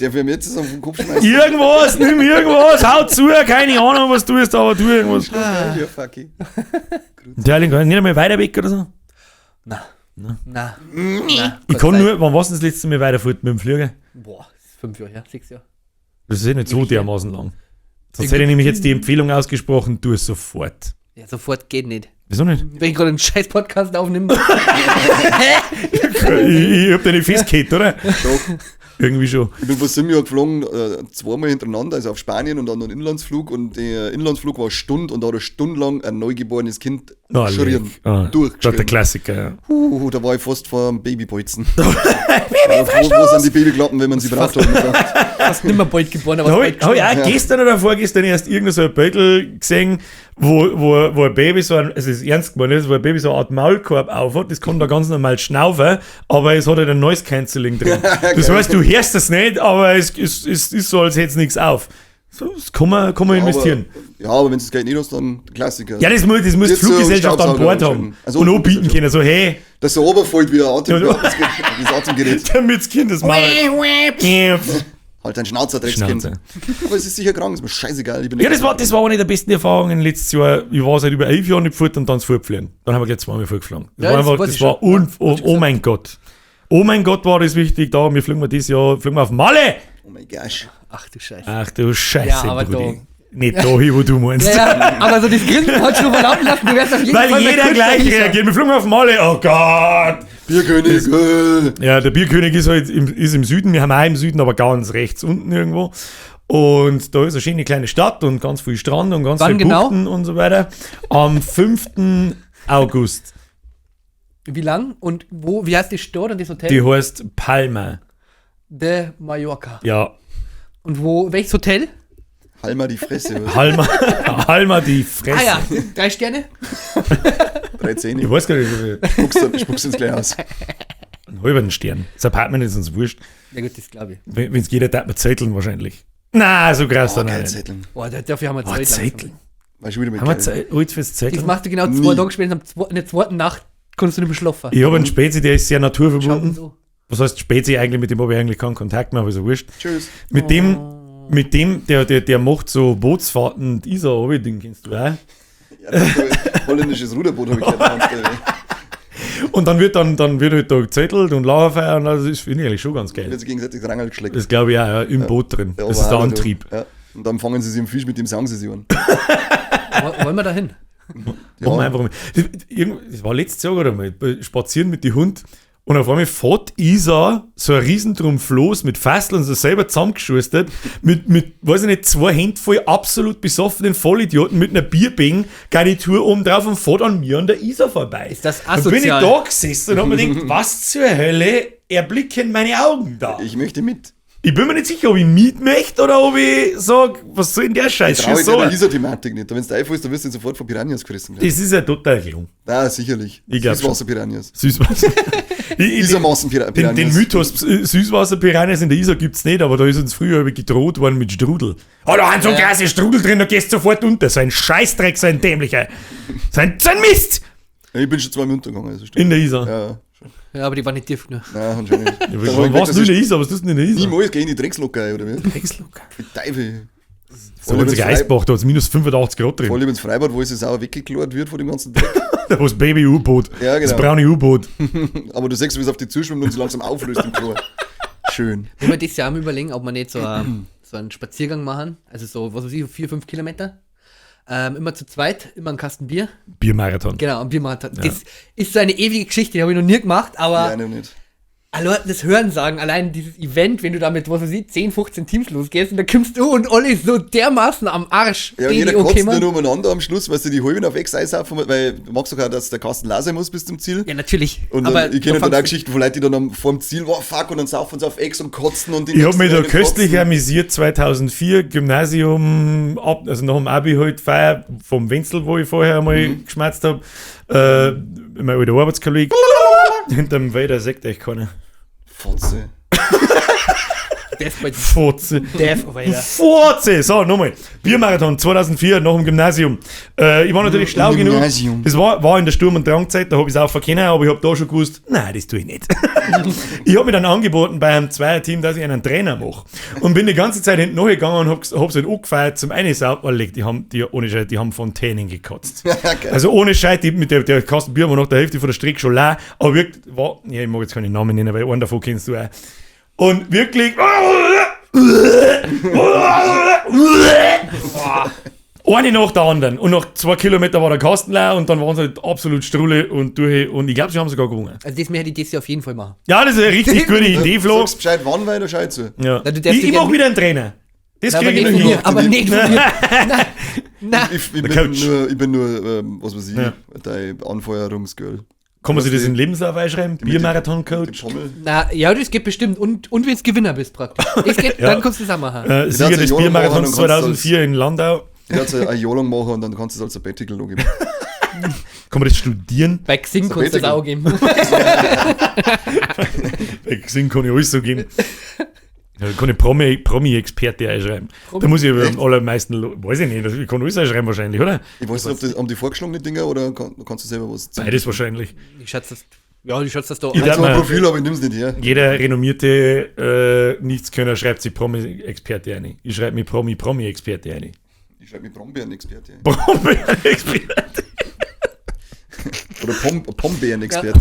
Der für mich jetzt auf den Kopf schmeißen. Irgendwas, nimm irgendwas, hau zu, keine Ahnung, was du tust, aber tu irgendwas. Ja, fuck it. Italien kann ich nicht einmal weiter weg oder so. Na. Na. Ich kann nur, wann warst du das letzte Mal weiterfahren mit dem Flieger? Boah, das ist 5 Jahre her, 6 Jahre. Das ist eh nicht so dermaßen lang. Sonst hätte ich nämlich jetzt die Empfehlung ausgesprochen, tu es sofort. Ja, sofort geht nicht. Wieso nicht? Wenn ich gerade einen scheiß Podcast aufnehme. Ich hab deine festgehalten, oder? Doch. Irgendwie schon. Ich bin vor 7 Jahren geflogen, zweimal hintereinander, also auf Spanien und dann noch einen Inlandsflug. Und der Inlandsflug war eine Stunde und da hat eine Stunde lang ein neugeborenes Kind Oh, geschrien. leck. Ah, das ist der Durchgeschrien. Klassiker, ja. Da war ich fast vor dem Babybolzen. Wo sind die Babyklappen, wenn man sie braucht? Hat man gedacht. Fast nimmer bald geboren, aber Da habe ich, bald hab ich auch gestern oder vorgestern erst irgendein so ein Beutel gesehen, wo ein Baby so ein, also es ist ernst gemeint, wo ein Baby so eine Art Maulkorb aufhat, das kann da ganz normal schnaufen, aber es hat halt ein Noise Cancelling drin. Das heißt, du hörst das nicht, aber es ist so, als hätte es nichts auf. So, das kann man investieren. Aber, ja, aber wenn du das Geld nicht hast, dann Klassiker. Ja, das muss die Jetzt so Fluggesellschaft an Staubsauger Bord haben. umschalten. Also und anbieten können, so hey, Dass so runterfällt wie ein Atem, das Atemgerät. damit das Kind das Maul. Halt dein Schnauzer, Dreckskind. Schnauze. Aber es ist sicher krank, ist mir scheißegal. Ich bin Ja, das war eine der besten Erfahrungen letztes Jahr. Ich war seit über 11 Jahren nicht fort und dann fortgeflogen. Dann haben wir gleich zweimal fortgeflogen. Das Ja, war das einfach, weiß das ich war schon. oh mein Gott. Oh mein Gott, war das wichtig. Da, wir fliegen wir dieses Jahr, fliegen wir auf Malle. Oh mein Gosh. Ach du Scheiße. Ach du Scheiße, Ja, aber Brudi. Nicht da hin, wo du meinst. Ja, ja, aber so das Grinsen hat schon verlauten lassen, du wärst auf jeden Weil Fall bei jeder Künstler gleich Lisa. reagiert. Wir fliegen auf Malle. Oh Gott. Bierkönig. Ja, der Bierkönig ist halt im Süden. Wir haben auch im Süden, aber ganz rechts unten irgendwo. Und da ist eine schöne kleine Stadt und ganz viel Strand und ganz Wann viele genau? Buchten und so weiter. Am 5. August. Wie lang und wo, wie heißt die Stadt und das Hotel? Die heißt Palma. De Mallorca. Ja, Und wo, welches Hotel? Halma die Fresse. was? Halma, Halma die Fresse. Ah ja, 3 Sterne? 3 Zähne. Ich weiß gar nicht, Spuckst uns gleich aus. einen halben Stern. Das Apartment ist uns wurscht. Ja gut, das glaube ich. Wenn es jeder darf man zetteln wahrscheinlich. Na, so krass Oh, dann geil, nicht. Zetteln. Boah, dafür haben wir Oh, Zeit. Zetteln. War schon wieder mit Haben wir geil. Zeit alt fürs Das Zetteln? machst du genau 2 Nie. Tage später, in der zweiten Nacht konntest du nicht mehr schlafen. Ich habe einen Spezi, der ist sehr naturverbunden. So. Was heißt Spezi eigentlich? Mit dem habe ich eigentlich keinen Kontakt mehr, aber ist ja wurscht. Tschüss. Mit dem, der macht so Bootsfahrten und Isar, runter, den kennst du auch. Ja, das ist ein holländisches Ruderboot habe ich gehört. Und dann wird dann wird halt da gezettelt und Lagerfeuer und das finde ich eigentlich schon ganz geil. Wird sich gegenseitig Rangel geschleckt. Das glaube ich auch, ja, im Boot drin. Ja, Das ist der aber auch, du. Antrieb. Ja. Und dann fangen sie sich im Fisch, mit dem sagen sie sich an. Wollen wir da hin? Machen wir einfach mal. Das war letztes Jahr oder mal, spazieren mit dem Hund und auf einmal fährt Isa so ein Riesendrum Floß mit Fasseln und so selber zusammengeschustert, mit, weiß ich nicht, 2 Händen voll absolut besoffenen Vollidioten mit einer Bierbing, Garnitur oben drauf und fährt an mir und der Isa vorbei. Ist das Da bin ich asozial? da gesessen und hab mir gedacht, was zur Hölle erblicken meine Augen da? Ich möchte mit. Ich bin mir nicht sicher, ob ich mit möchte oder ob ich sag, was soll denn der Scheiß? Trau ich Schieß so. der Isar-Thematik nicht. Wenn du einfallst, dann wirst du sofort von Piranhas gefressen. Das ist ja total gelungen. Ah, sicherlich. Ich glaub schon. Süßwasser-Piranhas. Süßwasser. Isarmassen-Piranhas. Den Mythos Süßwasser-Piranhas in der Isar gibt es nicht, aber da ist uns früher gedroht worden mit Strudel. Oh, da haben so ein krasses Strudel drin, da gehst du sofort unter. So ein Scheißdreck, so ein dämlicher. So ein Mist! Ja, ich bin schon zweimal untergegangen. Also stimmt. In der Isar. Ja, schon. Ja, aber die waren nicht tief genug. Nein, anscheinend nicht. Ja, Dann hab ich was gemerkt, du in der dass Isar? Was tust du denn in der ich Isar? Niemals gehe in die Dreckslocker, oder wie? Dreckslocker. Teufel. So ein einziger Eisbach, da hat es minus 85 Grad drin. Vor allem ins Freibad, wo es sauer weggeklort wird von dem ganzen Dreck. Da wo das Baby-U-Boot. Ja, genau. Das braune U-Boot. Aber du siehst, wie es auf die zuschwimmt und sie langsam auflöst im Chlor. Schön. Wenn wir das Jahr am überlegen, ob wir nicht so, so einen Spaziergang machen, also so, was weiß ich, 4, 5 Kilometer. Immer zu zweit, immer einen Kasten Bier. Biermarathon. Genau, ein Biermarathon. Das ist so eine ewige Geschichte, die habe ich noch nie gemacht, aber Ja, noch nicht. alle das Hören sagen, allein dieses Event, wenn du damit, was weiß ich, 10, 15 Teams losgehst und da kommst du und alle so dermaßen am Arsch. Ja, und die, jeder die kotzt ankommen. nur umeinander am Schluss, weil sie die halben auf Ex einsaufen, weil du magst doch auch, dass der Kasten leer sein muss bis zum Ziel. Ja, natürlich. Und dann, aber ich kenne da dann auch fangst Geschichten von Leuten, die dann vor dem Ziel, wow, fuck, und dann saufen sie auf Ex und kotzen und die Ich habe mich da nächsten köstlich kotzen. amüsiert, 2004, Gymnasium, ab, also nach dem Abi halt Feier vom Wenzel, wo ich vorher einmal geschmerzt habe. Mein alter Arbeitskollege, hinterm Wälder sagt echt keiner. Fotze. Death by Fotze. Death, Alter. Fotze! So, nochmal. Biermarathon 2004 nach dem Gymnasium. Ich war natürlich schlau genug. Gymnasium. Das war in der Sturm- und Drangzeit, da habe ich es auch verkennen, aber ich habe da schon gewusst, nein, das tue ich nicht. Ich habe mir dann angeboten bei einem Zweierteam, dass ich einen Trainer mache. Und bin die ganze Zeit hinten nachgegangen und hab's halt angefeiert zum Einsaufen. Oh, leck, die haben, die, ohne Scheiß, die haben Fontänen gekotzt. Geil. Also ohne Scheiß, die, mit der Kasten Bier war nach der Hälfte von der Strecke schon leer. Aber wirklich, war, ja, ich mag jetzt keine Namen nennen, weil einen davon kennst du auch. Und wirklich. Eine nach der anderen. Und nach 2 Kilometern war der Kasten leer und dann waren sie halt absolut Strulle und durch. Und ich glaube, sie haben sogar gewonnen. Also das möchte ich das Jahr auf jeden Fall machen. Ja, das ist eine richtig gute Idee, Flo. Sagst Bescheid, wann, weil da schau ich zu. Ja. Na, du darfst Ich dich mach ja- wieder einen Trainer. Das Nein, aber kriege ich nicht noch von hin. mir. Aber nicht von mir. Nein, nein. Ich Der bin Coach. nur, ich bin nur was weiß ich, Ja. dein Anfeuerungsgirl. Kann man sich das in den Lebenslauf einschreiben? Biermarathon-Coach? Pommel. Na, ja, das geht bestimmt. Und wenn du Gewinner bist praktisch. Das geht, Ja. dann kommst du das auch machen. Sieger darfst des ja Jolo machen Biermarathons und kannst 2004 in Landau. Ich werde ein Jahr lang machen und dann kannst du es als Sabbatical noch geben. Kann man das studieren? Bei Xing kannst du das auch geben. Bei Xing kann ich alles so geben. Ja, da kann ich Promi-Experte einschreiben. Da muss ich aber am allermeisten, weiß ich nicht, ich kann alles einschreiben wahrscheinlich, oder? Ich weiß nicht, ob das, haben die vorgeschlagene Dinger oder kannst du selber was ziehen? Beides wahrscheinlich. Ich schätze das. Ja, ich schätze das da. Ich Ich darf habe ein mal- Profil, aber ich nehm's nicht her. Jeder renommierte Nichtskönner schreibt sich Promi-Experte ein. Ich schreibe mir Promi-Promi-Experte ein. Ich schreibe mir Brombeeren-Experte. Promi-Experte. Oder Pombeeren-Experte.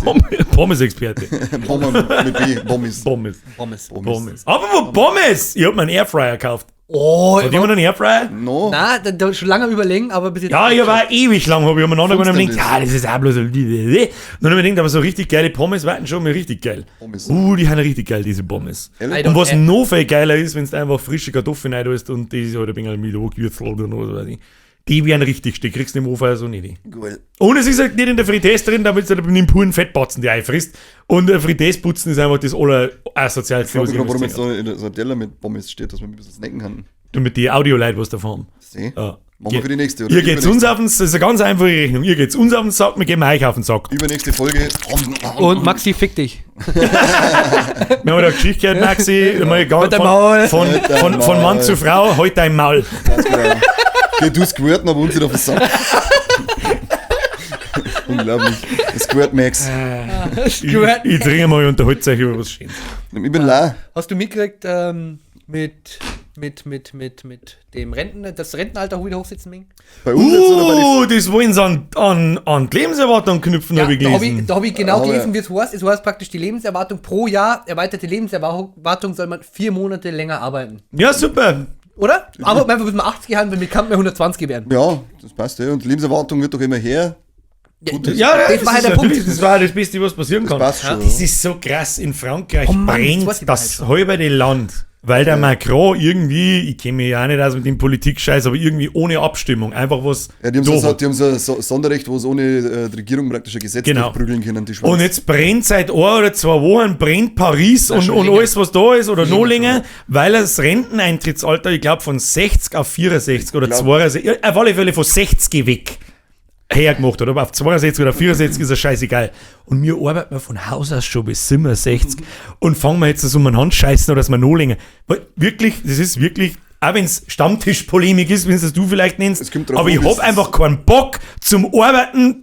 Pommes-Experte. Pommes mit B, Pommes. Pommes. Pommes. Pommes. Aber wo Pommes? Ich hab mir einen Airfryer gekauft. Oh, Hat jemand einen Airfryer? No. na, da schon lange am überlegen, aber bis jetzt. Ja, ich war ewig lang, habe ich umeinander gegangen und Funkst gedacht, ja, das ist auch bloß so. Und dann hab ich gedacht, aber so richtig geile Pommes waren schon mal richtig geil. Pommes. Die sind richtig geil, diese Pommes. Ehrlich? I Und don't was care. noch viel geiler ist, wenn du einfach frische Kartoffeln rein tust und die halt ein wenig mit angewürzelt und was weiß ich. Die werden richtig, die kriegst du im Ofen also nicht. Geil. Und es ist halt nicht in der Fritteuse drin, damit du mit dem puren Fettbatzen die einfrisst. Und ein Fritteuse putzen ist einfach das allerasozialste, Ich was frage mich ich gerade, warum jetzt jemals gesehen da so ein Teller mit Pommes steht, dass man ein bisschen snacken kann. hab. Du mit die Audio-Leute, was davon haben. Seh. Ja. Machen wir für die nächste, oder? Ihr geht's uns auf den, das ist eine ganz einfache Rechnung. Ihr geht's uns auf den Sack, wir geben euch auf den Sack. Übernächste Folge. Und Maxi, fick dich. Wir haben da eine Geschichte gehört, Maxi. Mal ganz Halt dein Maul. Halt dein von Mann Maul. zu Frau, halt dein Maul. Ganz genau. Geh du squirten, aber uns nicht auf den Sack. Unglaublich. Squirt Max. Ich trinke mal und unterhalte euch über was Schönes. Ich bin la. Hast du mitgekriegt, mit dem Renten, das Rentenalter wieder hochsitzen, Ming? Bei uns jetzt oder bei den Das wollen sie an die Lebenserwartung knüpfen, habe ich da habe gelesen. ich, da hab ich genau Aber- gelesen, wie es heißt. Es heißt praktisch die Lebenserwartung pro Jahr, erweiterte Lebenserwartung soll man 4 Monate länger arbeiten. Ja, super. Oder? Aber einfach bis man 80 haben, wenn wir kann man 120 werden. Ja, das passt ja. Und die Lebenserwartung wird doch immer her. Ja, das war halt ist der Punkt. natürlich- Das war das Beste, was passieren kann. passt schon, Das ist so krass. In Frankreich Oh Mann, das brennt weiß ich das halbe Land, weil der Macron irgendwie, ich kenne mich ja auch nicht aus mit dem Politik-Scheiß, aber irgendwie ohne Abstimmung, einfach was. Ja, die haben da so, hat. die haben so ein Sonderrecht, wo sie ohne die Regierung praktisch ein Gesetz Genau. durchprügeln können. Die Schweiz. Und jetzt brennt seit 1 oder 2 Wochen, brennt Paris und, schon und länger. alles, was da ist, oder noch länger, weil das Renteneintrittsalter, ich glaube, von 60 auf 64 oder glaub- 62, ja, auf alle Fälle von 60 weg hergemacht hat. Aber auf 62 oder 64 ist ja scheißegal. Und mir arbeiten wir von Haus aus schon bis 67 und fangen wir jetzt das um den Hand scheißen oder dass wir noch länger. Weil wirklich, das ist wirklich, auch wenn es Stammtischpolemik ist, wenn es das du vielleicht nennst, Es kommt drauf aber ich an, hab es- einfach keinen Bock zum Arbeiten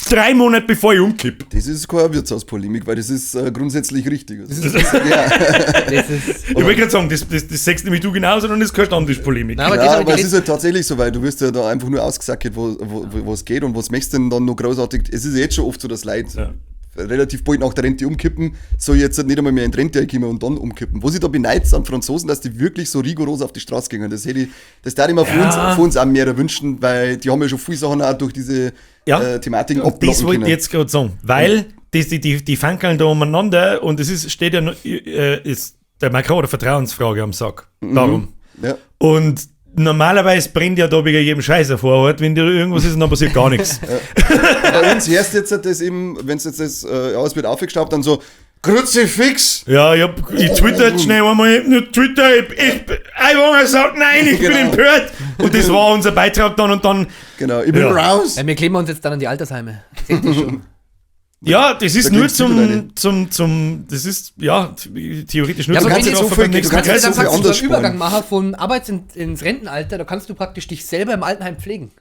3 Monate bevor ich umkipp. Das ist keine Wirtshauspolemik, weil das ist grundsätzlich richtig. Das ist, ja. Das ist, Ich wollte gerade sagen, das sagst nämlich du genauso und das ist keine Stammtischpolemik. Nein, aber Ja, das aber aber es ist halt tatsächlich so, weil du wirst ja da einfach nur ausgesackt, wo es geht und was möchtest du denn dann noch großartig. Es ist ja jetzt schon oft so, dass Leute relativ bald nach der Rente umkippen, so jetzt halt nicht einmal mehr in die Rente kommen und dann umkippen. Was ich da beneid sind Franzosen, dass die wirklich so rigoros auf die Straße gingen. Das hätte ich, das darf ich mir von uns auch mehr wünschen, weil die haben ja schon viele Sachen auch durch diese Thematiken Und das abblocken wollte können. ich jetzt gerade sagen, weil die fankeln da umeinander und es ist, steht ja, noch, ist der Macron hat eine Vertrauensfrage am Sack. Darum. Ja. Und normalerweise brennt ja da wegen jedem Scheiß hervor, wenn dir irgendwas ist und dann passiert gar nichts. Bei uns herrscht jetzt das eben, wenn es jetzt das, ja, es wird aufgestaubt, dann so Kruzifix! Ja, ich twitter jetzt schnell einmal, nur Twitter, ich einfach gesagt, nein, ich bin Genau. empört. Und das war unser Beitrag dann und dann, Genau, ich bin Ja. raus! Ja, wir kleben uns jetzt dann an die Altersheime. Seht ihr schon. ja, das ist Da nur gibt's wieder zum, das ist, ja, theoretisch nur Ja, zum aber wenn Ganzen du auf so viel- beim du nächsten kannst Kannst du Kreis. dann so viel praktisch so einen anders Übergang machen von Arbeits ins Rentenalter, da kannst du praktisch dich selber im Altenheim pflegen.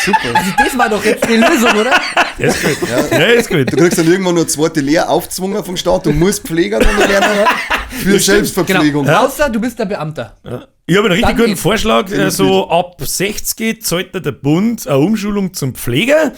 Super. Also das war doch jetzt die Lösung, oder? Ja, ist gut. Ja, ist gut. Du kriegst dann irgendwann nur eine zweite Lehre aufgezwungen vom Staat, du musst Pfleger dann noch lernen für Selbstverpflegung. Genau. Außer du bist der Beamter. Ich habe einen richtig Dann guten geht's. Vorschlag. So ab 60 zahlt dir der Bund eine Umschulung zum Pfleger.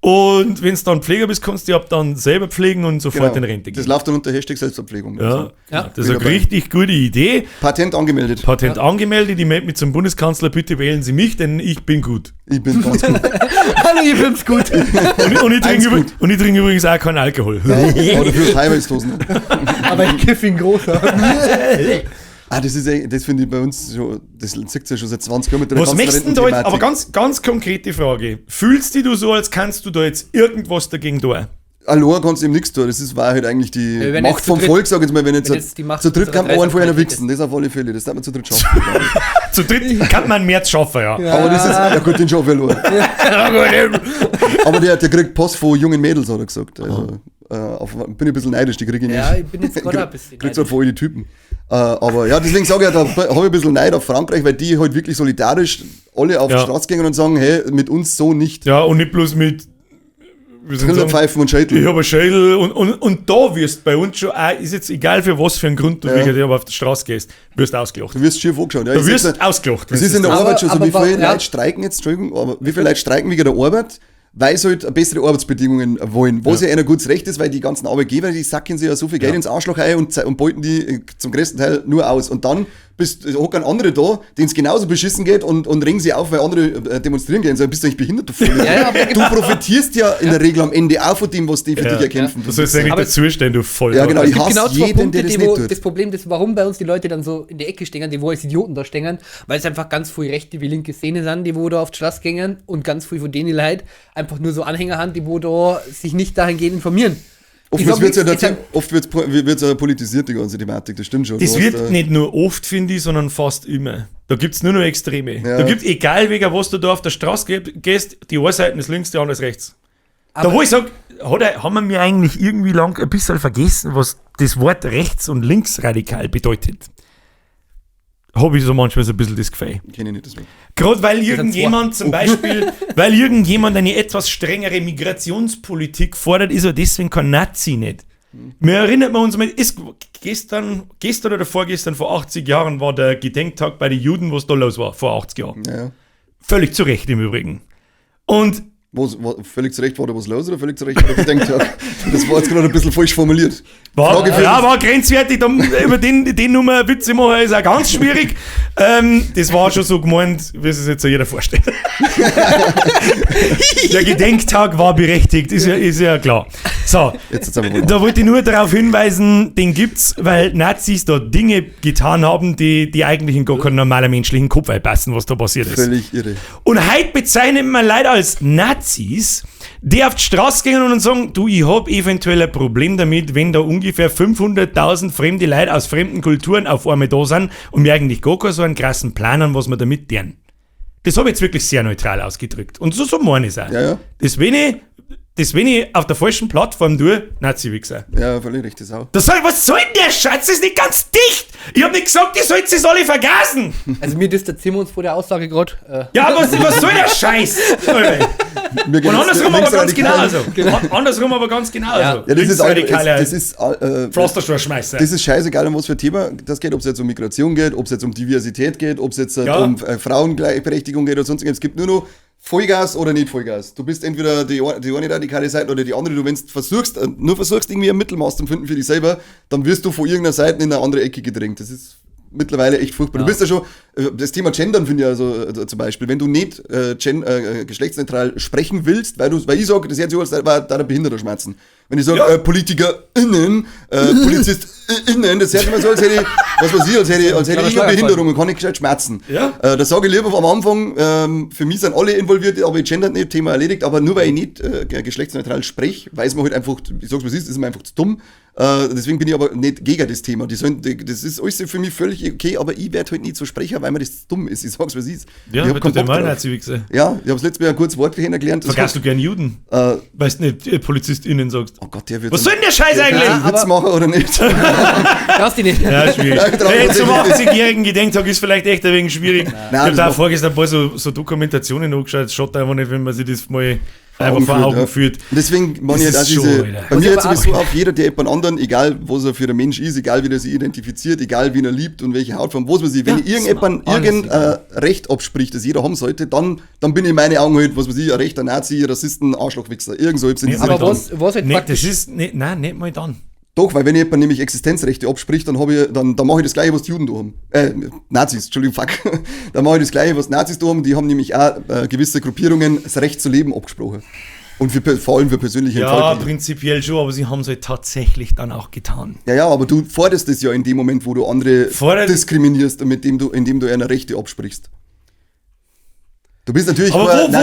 Und wenn du dann Pfleger bist, kannst du dich ab dann selber pflegen und sofort Genau. in Rente Das gehen. läuft dann unter Hashtag Selbstverpflegung. Ja, Ja. das ist eine Wieder bei. richtig gute Idee. Patent angemeldet. Patent angemeldet, ich melde mich zum Bundeskanzler, bitte wählen Sie mich, denn ich bin gut. Ich bin ganz gut. Hallo, ihr find's gut. Und ich Eins trinke gut. und ich trinke übrigens auch keinen Alkohol. Aber dafür ist Heimatsdosen. Aber ich kiff ihn großer. Ah, das ist echt, das finde ich bei uns schon, das zieht ja schon seit 20 Jahren mit der Was ganzen möchtest denn da jetzt, Rententhematik. aber ganz, ganz konkrete Frage. Fühlst dich du so, als kannst du da jetzt irgendwas dagegen tun? Allein kannst du eben nichts tun. Das ist, war halt eigentlich die Ja, wenn Macht jetzt zu vom dritt- Volk, sag ich jetzt mal, wenn jetzt, wenn jetzt die Macht zu dritt kann man unserer einen vorher Dreisamkeit wichsen, das auf alle Fälle, das darf man zu dritt schaffen. glaub ich. Zu dritt kann man mehr schaffen, ja. Aber das ist, ja gut, den schaffe ich allein. Aber der kriegt Post von jungen Mädels, hat er gesagt. Also, bin ich ein bisschen neidisch, die kriege ich nicht. Ja, ich bin jetzt gerade auch ein bisschen Kriegst halt voll die Typen. Aber ja, deswegen sage ich ja, da habe ich ein bisschen Neid auf Frankreich, weil die halt wirklich solidarisch alle auf Ja. die Straße gehen und sagen, hey, mit uns so nicht. Ja, und nicht bloß mit wie soll ich sagen, Trillerpfeifen und Schädel. ich habe einen Schädel und da wirst bei uns schon, auch, ist jetzt egal für was für einen Grund du Ja. wirklich aber auf die Straße gehst, wirst ausgelacht. Du wirst schief angeschaut. Ja, Du ich seh's wirst ja- ausgelacht. Es wenn's ist in der das Aber- Arbeit schon so, aber wie viele ja. Leute streiken jetzt, Entschuldigung, aber wie viele Leute streiken wegen der Arbeit, weil sie halt bessere Arbeitsbedingungen wollen. Was ja einer gutes Recht ist, weil die ganzen Arbeitgeber, die sacken sich ja so viel Geld ins Arschloch ein und beuten die zum größten Teil nur aus. Und dann bist, hocken andere da, denen es genauso beschissen geht und regen sie auf, weil andere demonstrieren gehen. So, bist du eigentlich behindert, du Voll. Ja, aber Du profitierst ja in der Regel am Ende auch von dem, was die für dich erkämpfen. Du sollst eigentlich Aber- dazu stehen, du voll. Ja, genau, Es ich gibt hasse genau zwei jeden, Punkte, der das die, nicht wo tut. das Problem ist, warum bei uns die Leute dann so in die Ecke stehen, die wo als Idioten da stehen, weil es einfach ganz viel rechte wie linke Szene sind, die wo da auf die Straße gingen und ganz viel von denen Leute einfach nur so Anhänger haben, die wo da sich nicht dahingehend informieren. Ich Oft sag wird es ja, nichts, ich sag- oft wird's ja politisiert, die ganze Thematik, das stimmt schon. Das Du hast, wird nicht nur oft, finde ich, sondern fast immer. Da gibt es nur noch Extreme. Ja. Da gibt egal, wegen was du da auf der Straße gehst, die eine Seite ist links, die andere ist rechts. Da Aber- wo ich sage, haben wir mir eigentlich irgendwie lang ein bisschen vergessen, was das Wort rechts und linksradikal bedeutet. Habe ich so manchmal so ein bisschen das Gefühl. Kenne ich nicht das Wort. Gerade weil sind irgendjemand zum Beispiel, weil irgendjemand eine etwas strengere Migrationspolitik fordert, ist er deswegen kein Nazi nicht. Mir erinnert man uns mal, ist gestern oder vorgestern vor 80 Jahren war der Gedenktag bei den Juden, was da los war, vor 80 Jahren. Ja. Völlig zu Recht im Übrigen. Und Völlig zu Recht war da was los oder völlig zu Recht war der Gedenktag? Das war jetzt gerade ein bisschen falsch formuliert. war, Frage für ja, war grenzwertig, da, über den Nummer Witze machen ist auch ganz schwierig. Das war schon so gemeint, wie es sich jetzt jeder vorstellt. Der Gedenktag war berechtigt, ist ja klar. So, Jetzt hat's aber wohl. da wollte ich nur darauf hinweisen, den gibt's, weil Nazis da Dinge getan haben, die eigentlich in gar keinen normalen menschlichen Kopf einpassen, was da passiert ist. Völlig irre. Und heute bezeichnet man Leute als Nazis, die auf die Straße gehen und sagen, du, ich hab eventuell ein Problem damit, wenn da ungefähr 500.000 fremde Leute aus fremden Kulturen auf einmal da sind und mir eigentlich gar keinen so einen krassen Plan haben, was wir damit tun. Das habe ich jetzt wirklich sehr neutral ausgedrückt. Und so meine ich es auch. Ja, ja. Das, wenn ich auf der falschen Plattform tue, Nazi-Wichser. Ja, völlig richtig, auch. Was soll denn der Schatz? Das ist nicht ganz dicht! Ich hab nicht gesagt, die sollt es alle vergasen! Also mir distanzieren wir uns vor der Aussage gerade. Ja, was soll der Scheiß? Alter? Mir Und geht's andersrum aber ganz linksradikal. genauso. Andersrum aber ganz genauso. Ja. Ja, das ist, Linksradikale das ist, Pflasterschmeißer. das ist scheißegal, um was für ein Thema das geht, ob es jetzt um Migration geht, ob es jetzt um Diversität geht, ob es jetzt Ja. um Frauengleichberechtigung geht oder sonst irgendwas. Es gibt nur noch Vollgas oder nicht Vollgas. Du bist entweder die eine radikale Seite oder die andere. Du, wenn du versuchst, nur versuchst, irgendwie ein Mittelmaß zu finden für dich selber, dann wirst du von irgendeiner Seite in eine andere Ecke gedrängt. Das ist mittlerweile echt furchtbar. Du bist ja schon, das Thema Gendern finde ich also zum Beispiel, wenn du nicht geschlechtsneutral sprechen willst, weil ich sage, das hört sich an, als war da der Behinderter schmerzen. Wenn ich sage, Ja. PolitikerInnen, PolizistInnen, das hört sich immer so, als hätte ich, was weiß ich, als hätte ich Kleiner eine Behinderung und kann nicht gescheit schmerzen. Ja. Das sage ich lieber am Anfang, für mich sind alle involviert, aber ich gendert nicht, Thema erledigt, aber nur weil ich nicht geschlechtsneutral spreche, weiß man halt einfach, ich sag's was ist, ist mir einfach zu dumm. Deswegen bin ich aber nicht gegen das Thema. Das ist alles für mich völlig okay, aber ich werde halt nicht so sprechen, weil mir das zu dumm ist. Ich sag's, was ist. Ja, ich weil hab du keinen der Bock mal drauf. Nazi-Wichser. Ja, ich hab's letztes Mal ein kurzes Wort kennengelernt. Vergaßt du gern Juden? Weil du nicht PolizistInnen sagst. Oh Gott, der wird Was soll denn der Scheiß eigentlich? einen Witz machen oder nicht? Traust dich nicht. Ja, schwierig. Nein, trau Hey, mich zum nicht. 80-jährigen Gedenktag ist vielleicht echt ein wenig schwierig. ich Nein, habe das da macht- vorgestern ein paar so Dokumentationen angeschaut. Es schaut einfach nicht, wenn man sich das mal einfach vor Augen ja. führt. Und deswegen meine ich Das halt auch ist schon, diese, Alter. bei mir Was hört aber sowieso auf, jeder, der jemand anderen, egal was er für ein Mensch ist, egal wie er sich identifiziert, egal wie er liebt und welche Hautfarbe, was man sich, wenn Ja, ich irgendjemand alles irgendein Recht abspricht, das jeder haben sollte, dann bin ich in meinen Augen halt, was weiß ich, ein rechter Nazi, Rassisten, Arschlochwichser, irgend so etwas in Nee, diese Aber Richtung. was halt Nee, das praktisch. ist, nee, nein, nicht mal dann. Doch, weil wenn ich jemand nämlich Existenzrechte abspricht, dann, hab ich, dann mache ich das Gleiche, was die Juden da haben. Nazis, Entschuldigung, fuck. Dann mache ich das Gleiche, was Nazis da haben. Die haben nämlich auch gewisse Gruppierungen das Recht zu leben abgesprochen. Und vor allem für persönliche Ja, Entfaltung. prinzipiell schon, aber sie haben es halt tatsächlich dann auch getan. Ja, ja, aber du forderst es ja in dem Moment, wo du andere diskriminierst und indem du einer Rechte absprichst. Du bist natürlich Aber kein wo bin ich dann,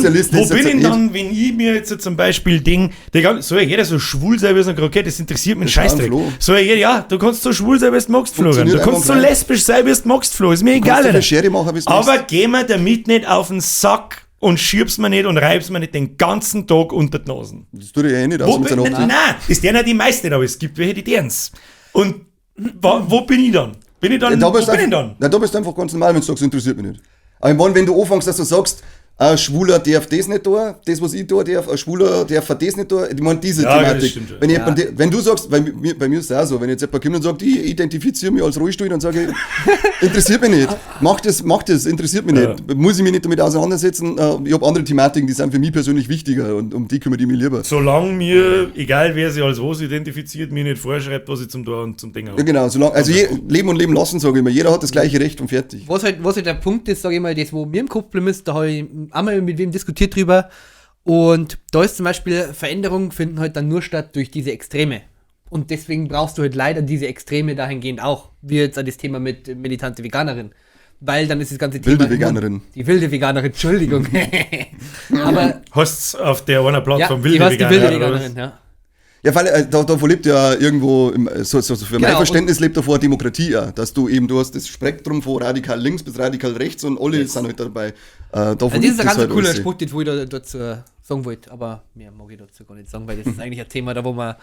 Nationalsozialist, wo das bin ist ich jetzt dann, wenn ich mir jetzt zum Beispiel denk, soll ja jeder so schwul sein, wie es okay, das interessiert mich einen Das ist Scheißdreck. ein Flo. Soll ja jeder, ja, du kannst so schwul sein, wie du magst, Florian. Du Funktioniert kannst so einwandfrei. lesbisch sein, wie du magst, Flo. Ist mir Kannst egal. du Alter. eine Schere machen, wie du Aber magst. geh mir damit nicht auf den Sack und schieb's mir nicht und reib's mir nicht den ganzen Tag unter die Nasen. Das tut er ja eh nicht aus Wo mit bin, seiner nein, Hochzeit. nein, das deren ja die meisten nicht, aber es gibt welche, die deren's. Und wo bin ich dann? Bin ich dann, Ja, da wo bist bin ich einfach, dann? Na, da bist du einfach ganz normal, wenn du sagst, interessiert mich nicht. Aber ich meine, wenn du anfängst, dass du sagst, Ein Schwuler darf das nicht tun, das, was ich tue, darf, ein Schwuler darf das nicht tun. Ich meine, diese Ja, das Thematik. stimmt schon. Wenn, jemand, wenn du sagst, weil mir, bei mir ist es auch so, wenn jetzt jemand kommt und sagt, ich identifiziere mich als Rollstuhl, dann sage ich, interessiert mich nicht. Mach das, interessiert mich nicht. Muss ich mich nicht damit auseinandersetzen. Ich habe andere Thematiken, die sind für mich persönlich wichtiger und um die kümmere ich mich lieber. Solange mir, egal wer sich als was identifiziert, mir nicht vorschreibt, was ich zum Tor und zum Ding habe. Ja, genau, solange, also leben und leben lassen, sage ich immer. Jeder hat das gleiche Recht und fertig. Was halt der Punkt ist, sage ich mal, das, wo mir im Kopf geblieben ist, da habe ich einmal mit wem diskutiert drüber und da ist zum Beispiel, Veränderungen finden halt dann nur statt durch diese Extreme. Und deswegen brauchst du halt leider diese Extreme dahingehend auch, wie jetzt an das Thema mit militante Veganerin. Weil dann ist das ganze Thema... Wilde Veganerin. Die wilde Veganerin, Entschuldigung. Aber Hast auf der einer ja, Plattform die wilde heißt die Veganerin, wilde oder was? Veganerin, ja. Ja, weil davon lebt ja irgendwo, so für mein Genau, Verständnis lebt davor Demokratie ja, dass du eben, du hast das Spektrum von radikal links bis radikal rechts und alle sind halt dabei. Davon Also das lebt ist ein ganz halt cooler alles. Spruch, den ich da dazu sagen wollte, aber mehr mag ich dazu gar nicht sagen, weil das ist eigentlich ein Thema, da wo wir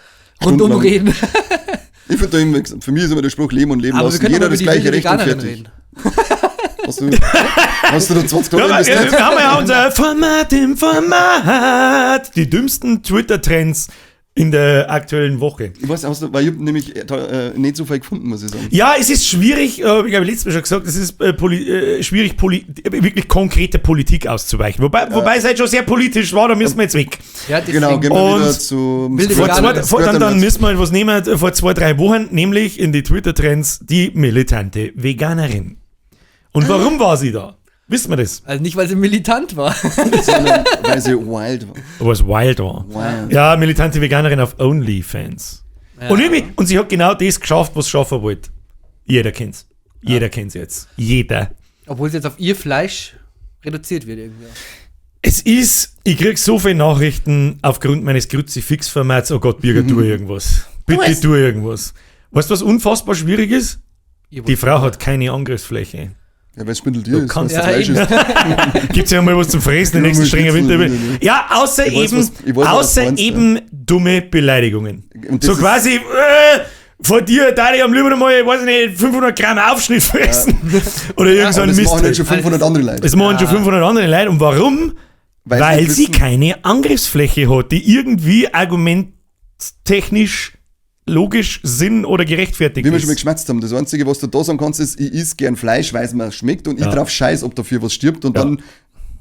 rundum Stundenlang. reden. Ich finde da immer, für mich ist immer der Spruch, leben und leben Aber wir lassen. können Jeder auch das über die gleiche wilde Recht und Veganerin fertig. reden. Hast du da 20 Ja, Dollar aber, investiert? wir haben ja unser Format im Format. Die dümmsten Twitter-Trends in der aktuellen Woche. Ich weiß, hast du, weil ich hab nämlich nicht so viel gefunden, muss ich sagen. Ja, es ist schwierig, ich habe letztes Mal schon gesagt, es ist schwierig, wirklich konkrete Politik auszuweichen. Wobei es halt schon sehr politisch war, da müssen wir jetzt weg. Ja, deswegen, Genau, gehen wir Und wieder zum Wilde Vor Veganerin. zwei, vor, dann müssen wir halt was nehmen, vor 2-3 Wochen, nämlich in die Twitter-Trends die militante Veganerin. Und warum war sie da? Wissen wir das? Also nicht, weil sie militant war. Sondern weil sie wild war. Weil es wild war. Wild. Ja, militante Veganerin auf OnlyFans. Ja. Und, irgendwie, und sie hat genau das geschafft, was sie schaffen wollte. Jeder kennt's. Jeder kennt's jetzt. Jeder. Obwohl es jetzt auf ihr Fleisch reduziert wird irgendwie. Es ist, ich krieg so viele Nachrichten aufgrund meines Kruzifix-Formats. Oh Gott, Birger, tu irgendwas. Bitte tu irgendwas. Weißt du, was unfassbar schwierig ist? Ihr Die Frau hat keine Angriffsfläche. Ja, weil es Spindeltier ist. kannst weil's ja Fleisch eben. ist. Gibt's ja mal was zum Fressen, den Ja, nächsten mal strengen Schnitzel, Winter. ja, ja. Ja, außer Ich weiß, eben, was außer du meinst, eben dumme Beleidigungen. Und das So ist- quasi, vor dir, da ich am lieber mal, weiß ich nicht, 500 Gramm Aufschnitt fressen. Oder irgend so Aber ein das Mist. machen halt schon 500 andere Leute. Das machen schon 500 andere Leute. Und warum? Weil Weil sie nicht sie wissen- keine Angriffsfläche hat, die irgendwie argumenttechnisch logisch Sinn oder gerechtfertigt Wie wir schon mal ist. geschmerzt haben, das Einzige, was du da sagen kannst, ist, ich is gern Fleisch, weil es mir schmeckt und ich drauf scheiß, ob dafür was stirbt und Ja. dann,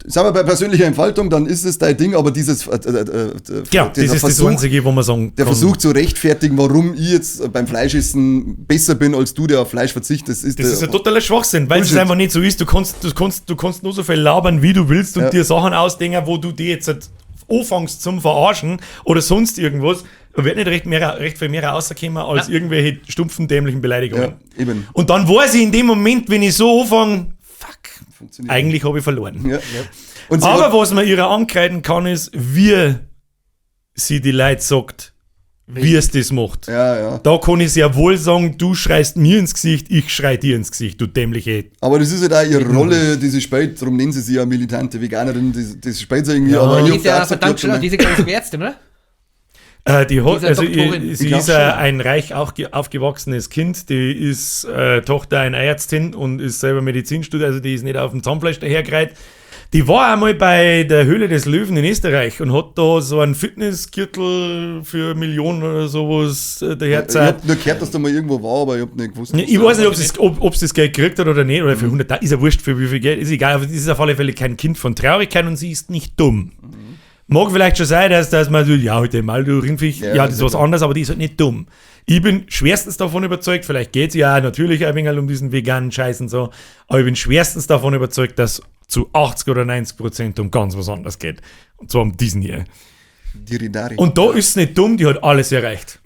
sagen wir bei persönlicher Entfaltung, dann ist es dein Ding, aber dieses, Genau, dieser das ist das Versuch, Einzige, wo man sagen der kann. Versuch zu rechtfertigen, warum ich jetzt beim Fleischessen besser bin als du, der auf Fleisch verzichtet, das ist, Das der, ist ein totaler Schwachsinn, weil es Bullshit. einfach nicht so ist. Du kannst nur so viel labern, wie du willst und Ja. dir Sachen ausdenken, wo du die jetzt halt anfängst zum Verarschen oder sonst irgendwas. Da wird nicht recht viel mehr rauskommen als irgendwelche stumpfen, dämlichen Beleidigungen. Ja, eben. Und dann weiß ich in dem Moment, wenn ich so anfange, fuck, Funktioniert. eigentlich habe ich verloren. Ja. Und sie Aber hat, was man ihrer ankreiden kann, ist, wie sie die Leute sagt, wie es das macht. ja, ja. Da kann ich sehr wohl sagen, du schreist mir ins Gesicht, ich schrei dir ins Gesicht, du dämliche. Aber das ist halt auch ihre Rolle, die sie spielt, darum nennen sie sie ja militante Veganerin, das spielt sie irgendwie, Ja. aber Die ich hab ist ja da auch gesagt, verdammt ich schlau, hab die ist ja glaube ich Ärztin, oder? Die hat, Die ist ja also, Doktorin. sie Ich glaub ist schon. ein reich aufgewachsenes Kind, die ist Tochter einer Ärztin und ist selber Medizinstudent, also die ist nicht auf dem Zahnfleisch dahergereiht. Die war einmal bei der Höhle des Löwen in Österreich und hat da so einen Fitnessgürtel für Millionen oder sowas Ich daherzahlt. hab nur gehört, dass da mal irgendwo war, aber ich hab nicht gewusst. Nee, was Ich da weiß nicht, ob sie das Geld gekriegt hat oder nicht, oder für 100, ist ja wurscht, für wie viel Geld, ist egal, aber es ist auf alle Fälle kein Kind von Traurigkeit und sie ist nicht dumm. Mag vielleicht schon sein, dass man so, ja, heute mal, du Rindviech, ja, Ja, das ist was anderes, aber die ist halt nicht dumm. Ich bin schwerstens davon überzeugt, vielleicht geht es ja natürlich ein wenig um diesen veganen Scheiß und so, aber ich bin schwerstens davon überzeugt, dass zu 80 oder 90% um ganz was anderes geht. Und zwar um diesen hier. Diridari. Und da ist es nicht dumm, die hat alles erreicht.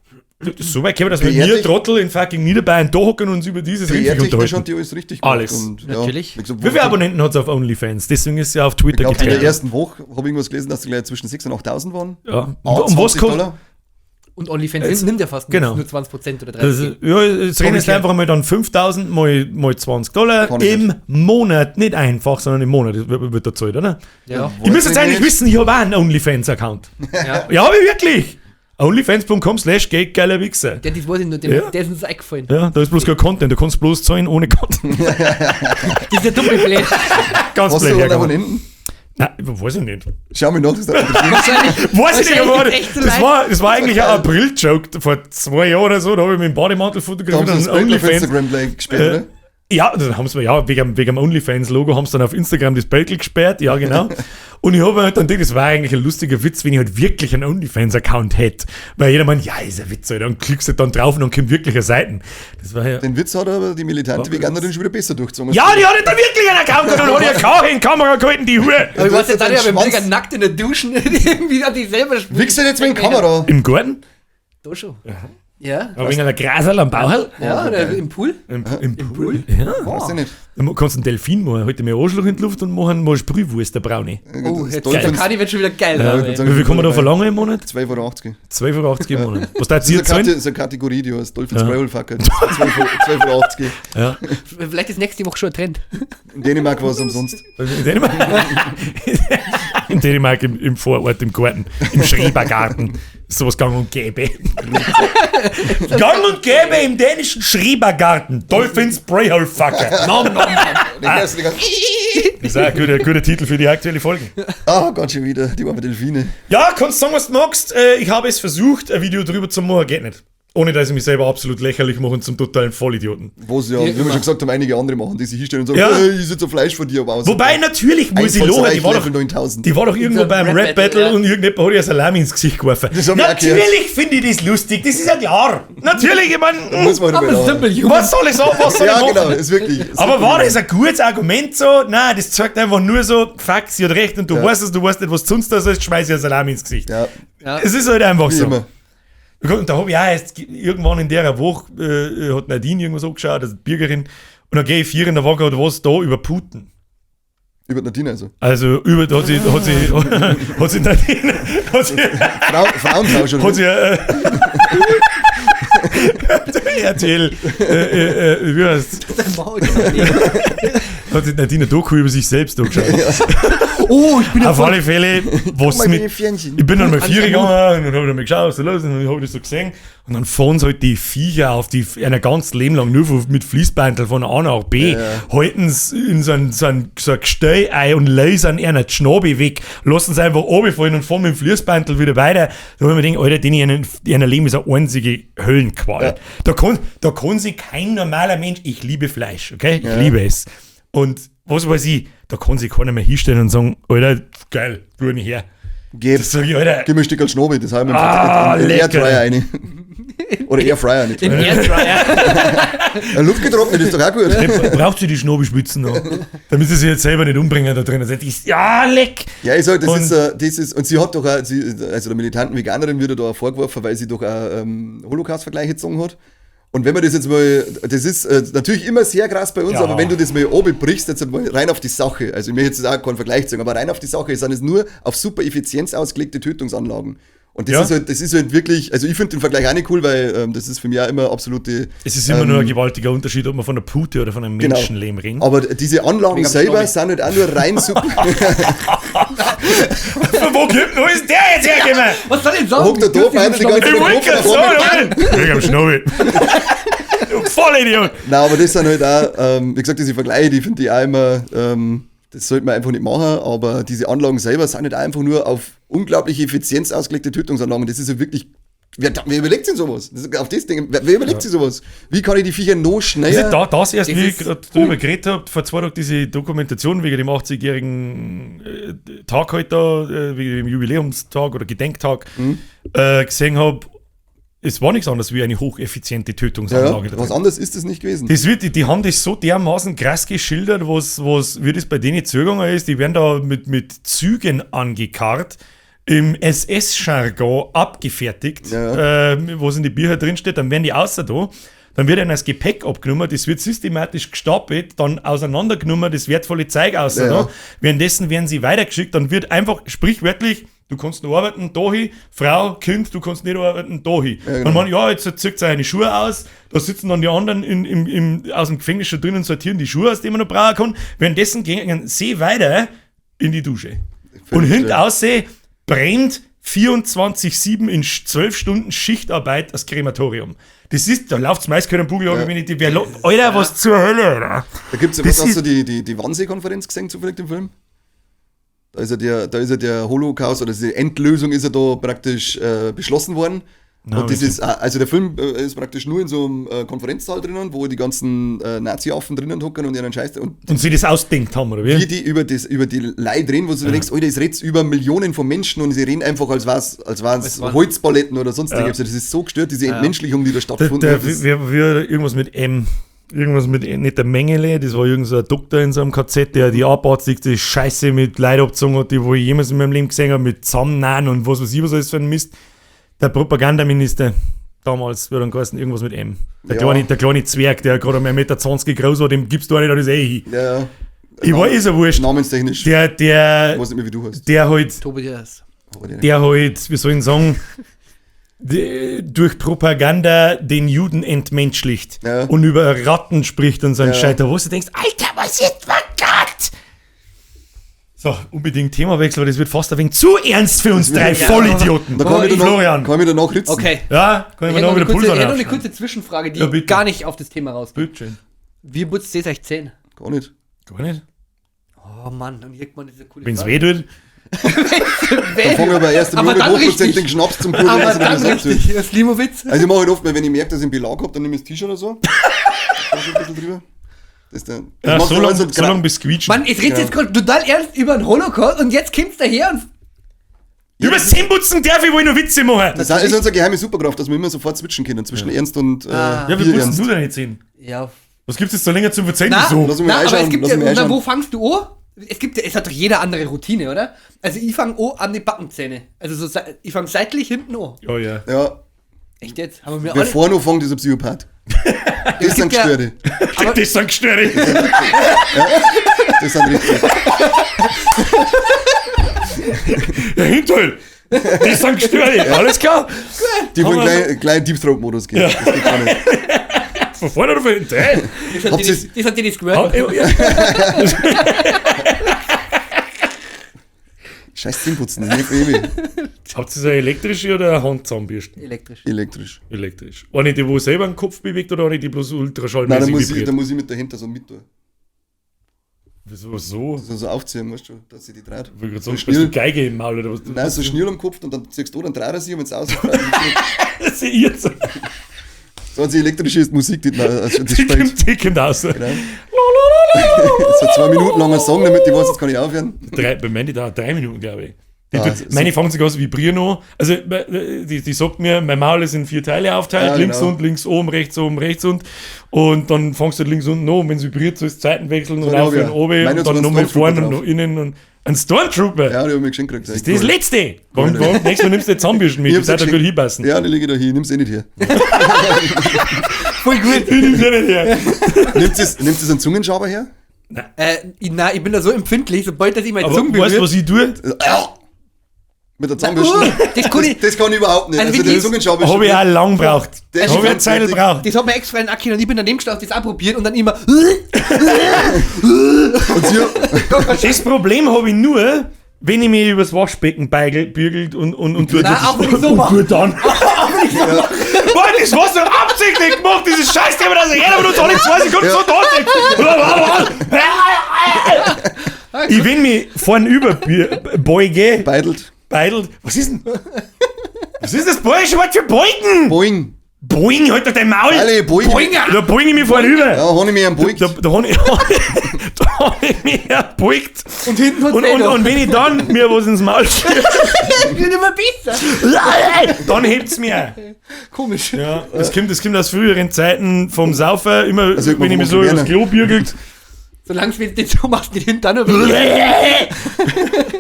So weit käme, dass wir PR mir Trottel in fucking Niederbayern da hocken und uns über dieses Rindviech PR-technisch unterhalten. hat die alles richtig gemacht. Alles. Und, ja, Natürlich. wie gesagt, Wie viele Abonnenten hat es auf OnlyFans? Deswegen ist sie ja auf Twitter Ich glaube, in der getrennt. ersten Woche habe ich irgendwas gelesen, dass sie gleich zwischen 6.000 und 8.000 waren. Ja. Ah, Und, was 20 kostet. Dollar. Und OnlyFans nimmt ja fast genau. nur 20% oder 30%. Also, ja, jetzt reden jetzt Umgekehrt. einfach mal dann 5000 mal 20 Dollar Kann ich im Monat. Nicht einfach, sondern im Monat Das wird da zahlt, oder? ja. Ich müsste jetzt ich eigentlich nicht. wissen, ich habe auch einen OnlyFans-Account. Ja. Ja, habe ich wirklich. OnlyFans.com/geiler Wichser. Der, das weiß ich nur, dem, Ja. der ist uns eingefallen. Ja, da ist bloß kein Content, du kannst bloß zahlen ohne Content. Das ist ja dumm blöd. Ganz Hast blöd du einen hergekommen. Abonnenten? Nein, weiß ich nicht. Schau mir nach, das ist interessiert. Weiß ich nicht, aber echt so das war eigentlich ein April-Joke vor 2 Jahren oder so, da habe ich mit dem Bademantel Da fotografiert haben sie das und Bild auf OnlyFans. Instagram gleich gesperrt, oder? Ja, dann haben sie mir, ja, wegen dem OnlyFans-Logo haben sie dann auf Instagram das Bild gesperrt, ja, genau. Und ich habe halt dann gedacht, das war eigentlich ein lustiger Witz, wenn ich halt wirklich einen OnlyFans-Account hätte. Weil jeder meint, ja, ist ein Witz, Alter. Und klickst halt dann drauf und dann kommt wirklich eine Seite. Das war ja. Den Witz hat aber die militante Veganerin schon wieder besser durchgezogen. Ja, die hat halt dann wirklich einen Account gehabt und hat ihr K in die Kamera gehalten, die Hure. Aber ich weiß jetzt auch nicht, aber Schwanz. mega nackt in der Dusche irgendwie an sich selber spielt. Wichst du jetzt mit der Kamera? Im Garten? Da schon. Ja. Aber wegen einer Grasal am Bauchhall? Ja, oder im Pool. Im Pool? Ja. Weiß ich nicht. Dann kannst du einen Delfin machen. Halt mir Arschloch in die Luft und machen mal Sprühwurst, der Brownie. Oh, Das jetzt der Dolphins- Kani wird schon wieder geil. Ja, aber, ey. sagen, Wie viel kann man da verlangen im Monat? 2,80. 12,80 Euro im Monat. Was da Das ist jetzt eine, zahlen? ist eine Kategorie, die heißt Dolphins ja. Fucker. 12,80. Ja. Vielleicht ist nächste Woche schon ein Trend. In Dänemark war es umsonst. In Dänemark, in Dänemark im Vorort, im Garten, im Schrebergarten. Ist sowas gang und gäbe. Gang und gäbe im dänischen Schrebergarten. Dolphins Brayhole Fucker. Nom, nom, nom. Den ersten, die ganzen- Das ist auch ein guter Titel für die aktuelle Folge. Ah, Gott, schon wieder. Die armen Delfine. Ja, kannst sagen, was du magst. Ich habe es versucht, ein Video drüber zu machen, geht nicht. Ohne dass ich mich selber absolut lächerlich mache und zum totalen Vollidioten. Was ja, wie wir schon gesagt haben, einige andere machen, die sich hinstellen und sagen, Ja. hey, ich sitze Fleisch von dir. Aber außer- Wobei, natürlich muss ich lachen, die war doch, Level 9000. die war doch irgendwo So ein beim Rap Rap Battle Battle, ja. und irgendjemand hat ihr Salami ins Gesicht geworfen. Das hab ich auch Natürlich finde ich das lustig, das ist ja klar. Natürlich, ich meine, Muss man Aber halt simple human. was soll ich sagen, was soll Ja, ich machen? genau, ist wirklich. Aber simple war human. das ein gutes Argument so? Nein, das zeigt einfach nur so, fuck, sie hat recht und du weißt es, du weißt nicht, was du sonst da sollst, schmeiß ihr Salami ins Gesicht. Ja, Ja. Es ist halt einfach wie so. immer. Und da habe ich auch erst irgendwann in der Woche, hat Nadine irgendwas angeschaut, also die Bürgerin, und dann gehe ich vier in der Woche oder was da über Putin. Über Nadine also. Also über, hat sie, hat sie, hat sie Nadine, hat sie, Frauentausch oder hat sie, RTL, wie heißt's? Hat sich Nadine Doku über sich selbst angeschaut. Oh, ich bin ja Auf voll. alle Fälle, was Mal mit, die Fähnchen. ich bin dann mal vier Hans gegangen und habe dann mal geschaut, was da los ist, und dann habe ich das so gesehen. Und dann fahren sie halt die Viecher auf die, einer ganz Leben lang nur mit Fließbandel von A nach B, halten sie in so ein Gestell ein und lasern einer die Schnabe weg, lassen sie einfach runterfallen und fahren mit dem Fließbandel wieder weiter. Da habe ich mir gedacht, Alter, denen ihren Leben ist eine einzige Höllenqual. Ja. Da kann sich kein normaler Mensch, ich liebe Fleisch, okay? Ich liebe es. Und was weiß ich, da kann sich keiner mehr hinstellen und sagen, Alter, geil, tu nicht her. Gib, Das sag ich, Alter, gib mir ein Stück Schnobi, das haben wir Ah, in lecker. Airfryer rein. Oder Airfryer, nicht. In Airfryer. Ja, Luftgetrocknet ist doch auch gut. braucht sie die Schnobispitzen noch? Damit sie sich jetzt selber nicht umbringen da drin. Also, die ist, ja, leck! Ja, ich sag, das Und- ist, das ist, und sie hat doch auch, sie, also der militanten Veganerin wird ja da auch vorgeworfen, weil sie doch auch Holocaust-Vergleiche gezogen hat. Und wenn man das jetzt mal, das ist natürlich immer sehr krass bei uns, Ja. aber wenn du das mal oben brichst, jetzt mal rein auf die Sache, also ich möchte jetzt auch keinen Vergleich ziehen, aber rein auf die Sache, sind es nur auf super Effizienz ausgelegte Tötungsanlagen. Und das Ja. ist halt, das ist halt wirklich, also ich finde den Vergleich auch nicht cool, weil das ist für mich auch immer absolute. Es ist immer nur ein gewaltiger Unterschied, ob man von einer Pute oder von einem Genau. Menschenleben reden. Aber diese Anlagen Wegen am selber Schnobi. sind halt auch nur rein super. Von wo kommt denn, wo ist der jetzt hergekommen? Was soll ich denn sagen? Hockt der doof einer die ganze Ich wollte Zeit gerade sagen, Alter. Wegen am Schnobi. Du Vollidiot! Nein, aber das sind halt auch, wie gesagt, diese Vergleiche, die finde ich auch immer, das sollte man einfach nicht machen, aber diese Anlagen selber sind halt auch einfach nur auf unglaubliche Effizienz ausgelegte Tötungsanlagen. Das ist ja wirklich, wer überlegt sich sowas? Das ist, auf das Ding, wer überlegt sich sowas? Wie kann ich die Viecher noch schneller? Also da, das erst, Das wie ich ist- gerade drüber geredet habe, vor 2 Tagen diese Dokumentation wegen dem 80-jährigen Tag heute da, wegen dem Jubiläumstag oder Gedenktag, gesehen habe, es war nichts anderes wie eine hocheffiziente ja, Tötungsanlage. da was drin. anderes ist das nicht gewesen. Das wird, die haben das so dermaßen krass geschildert, was, wie das bei denen zugegangen ist. Die werden da mit Zügen angekarrt, im SS-Jargon abgefertigt, Ja. was in die Bücher drinsteht, dann werden die außer da. Dann wird ihnen das Gepäck abgenommen, das wird systematisch gestapelt, dann auseinandergenommen, das wertvolle Zeug außer Ja. da. Währenddessen werden sie weitergeschickt, dann wird einfach sprichwörtlich, du kannst nur arbeiten, dahin, Frau, Kind, du kannst nicht arbeiten, dahin. Ja, genau. Und man, ja, jetzt zieht er seine Schuhe aus, da sitzen dann die anderen aus dem Gefängnis schon drin und sortieren die Schuhe aus, die man noch brauchen kann. Währenddessen gehen sie weiter in die Dusche. Und hinten aussehen brennt 24-7 in 12 Stunden Schichtarbeit das Krematorium. Das ist, da läuft's meist keinen Bugel, ja. Wenn ich die, wer, Alter, was zur Hölle, Alter. Da gibt's ja, Das was, hast ist- du die Wannsee-Konferenz gesehen, zufällig im Film? Da ist ja der Holocaust oder die Endlösung ist ja da praktisch beschlossen worden. Na, und das ist, also der Film ist praktisch nur in so einem Konferenzsaal drinnen, wo die ganzen Nazi-Affen drinnen hocken und ihren Scheiß. Und sie das ausdenkt haben, oder wie? Wie die über die Leute reden, wo du denkst, Alter, es redet über Millionen von Menschen und sie reden einfach, als waren's Holzpaletten oder sonst irgendwas. Ja. Das ist so gestört, diese Entmenschlichung, die da stattgefunden hat. Irgendwas mit M. Irgendwas mit, nicht der Mengele, das war irgend so ein Doktor in so einem KZ, der die abartigste Scheiße mit Leid abgezogen hat, die wo ich jemals in meinem Leben gesehen habe, mit Zusammennahen und was weiß ich, was alles für ein Mist. Der Propagandaminister damals, wird dann geheißen, irgendwas mit M. Der kleine Zwerg, der gerade 1,20 Meter groß war, dem gibst du auch nicht, das eh hin. Ja. Ich war eh so wurscht. Namenstechnisch. Der, ich weiß nicht mehr, wie du heißt. Der halt, Tobias. Der halt, wie soll ich sagen, durch Propaganda den Juden entmenschlicht und über Ratten spricht und so ein Scheiter, wo du denkst, Alter, was ist, mein Gott? So, unbedingt Themawechsel, weil das wird fast ein wenig zu ernst für uns drei Vollidioten. Da kann ich Florian. Kann ich danach ritzen. Okay. Ja, kann ich mir noch wieder Puls Ich hätte noch eine kurze Zwischenfrage, die gar nicht auf das Thema rausgeht. Bitte. Wie putzt das euch Zähne? Gar nicht. Gar nicht? Oh Mann, und irgendwann ist eine coole Wenn's weh tut. Dann fange ich aber erst im hochprozentigen Schnaps zum Pulver. Aber dann richtig, das Limowitz. Also ich mache halt oft mal, wenn ich merke, dass ich einen Belag habe, dann nehme ich das T-Shirt oder so. Da so ein bisschen drüber. Das ist ja, so lange bis quietschen. Mann, ich rede jetzt gerade total ernst über den Holocaust und jetzt kommst du daher und... Über das Zähneputzen darf ich wohl nur Witze machen. Das ist unsere geheime Superkraft, dass wir immer sofort switchen können zwischen Ernst und ja, wir putzen du deine Zähne. Ja. Was gibt's jetzt so länger zum Verzeihen? Na, so? Na, aber es gibt ja, na, wo fangst du an? Es gibt ja, es hat doch jeder andere Routine, oder? Also ich fange an die Backenzähne. Also so, ich fange seitlich hinten an. Oh ja. Ja. Echt jetzt? Haben wir Wer vorne anfängt, ist ein Psychopath. Das sind Gestörte. Das sind Gestörte. Ja, das sind richtig. Ja, hinten. Das sind Gestörte. Ja. Alles klar. Die wollen gleich in Deep Throat-Modus gehen. Ja. Das geht gar nicht. Von vorne oder von hinten? Das hat die nicht gehört. Scheiß Zähneputzen, das ist nicht ewig. Habt ihr so eine elektrische oder eine Handzahnbürste? Elektrisch. Elektrisch. Eine, die wo selber den Kopf bewegt oder eine, die bloß ultraschallmäßig vibriert? Nein, da muss ich mit dahinter so mit tun. Wieso so? Das so aufziehen, weißt du, dass sie die dreht. Ich wollte gerade sagen, so du Geige im Maul oder was? Nein, so Schnürl am Kopf und dann ziehst du, dann dreht er sich und wenn es aussieht. Das ist ihr so. So, wenn sie elektrisch ist, Musik, die, also die spielt. Die kommt raus. Genau. So ein 2 Minuten langer Song, damit ich weiß, jetzt kann ich aufhören. Bei Mandy dauert 3 Minuten, glaube ich. Meine fängt sich aus vibrieren an. Also, die sagt mir, mein Maul ist in 4 Teile aufteilt. Ja, links genau. Und links oben, rechts oben, rechts unten. Und dann fängst du halt links unten an. Und wenn es vibriert, soll es Zeiten wechseln und aufhören oben. Und dann nochmal vorne und noch innen. Und ein Stormtrooper. Ja, die hab ich mir geschenkt gekriegt. Das ist das Letzte. Warum? Nächstes Mal nimmst du die Zahnbürsten mit. Das hat da gut hinpassen. Ja, die liege ich da hin. Nimm's eh nicht her. Voll gut. Ich nimm's eh nicht her. Nimmt es einen Zungenschaber her? Nein. Nein, ich bin da so empfindlich, sobald dass ich meine Zunge berühre. Weißt du, was ich tue? Mit der Zahnbürste. Das kann ich überhaupt nicht. Also die Zungenschaber habe ich auch lang gebraucht. Habe ich eine Zeit gebraucht. Das hat mein Ex-Freund auch und ich bin daneben gestanden, das auch probiert und dann immer. Und das Problem habe ich nur, wenn ich mich übers Waschbecken bügelt und tue das. Auch wenn ich so mache. Und dann. Boah, das war so absichtlich gemacht, dieses Scheißthema, dass jeder von uns alle 2 Sekunden so da sitzt. Ich wenn mich vorn über beuge. Beidelt. Beidelt. Was ist denn? Was ist das bayerische Wort für beugen? Boing. Boing, halt doch dein Maul. Alle, boing. Boinger. Da boing ich mich vorn über. Ja, hab ich mich beugt. Da hab ich mich erbeugt. Und hinten und, und wenn ich dann mir was ins Maul schiebe, wird immer besser. Dann hebt's mir. Komisch. Ja, das kommt aus früheren Zeiten vom Saufer. Immer, also, wenn ich mich so übers Klo bügelt. Solange du nicht so machst, nicht hinten dann. Das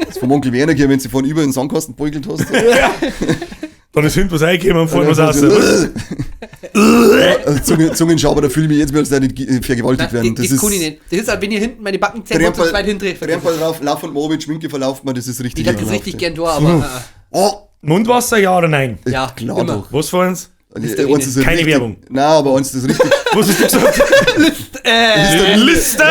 ist vom Onkel Werner hier, wenn du vorne über den Sandkasten beugelt hast. Ja. Dann ist hinten was reingekommen und vorne was raus. Also Zungenschaber, da fühle ich mich jetzt, als nicht vergewaltigt werden. Das ist, kann ich nicht. Das ist halt, wenn ihr hinten meine Backenzähne zu zweit hindreht. Trempel drauf, laufend oben, Schminke verlauft man, das ist richtig. Ich hätte das richtig gern da, aber. Oh. Mundwasser, ja oder nein? Ja, klar immer. Doch. Was für uns? Keine richtig, Werbung. Nein, aber eins ist richtig. Was hast du gesagt? Liste!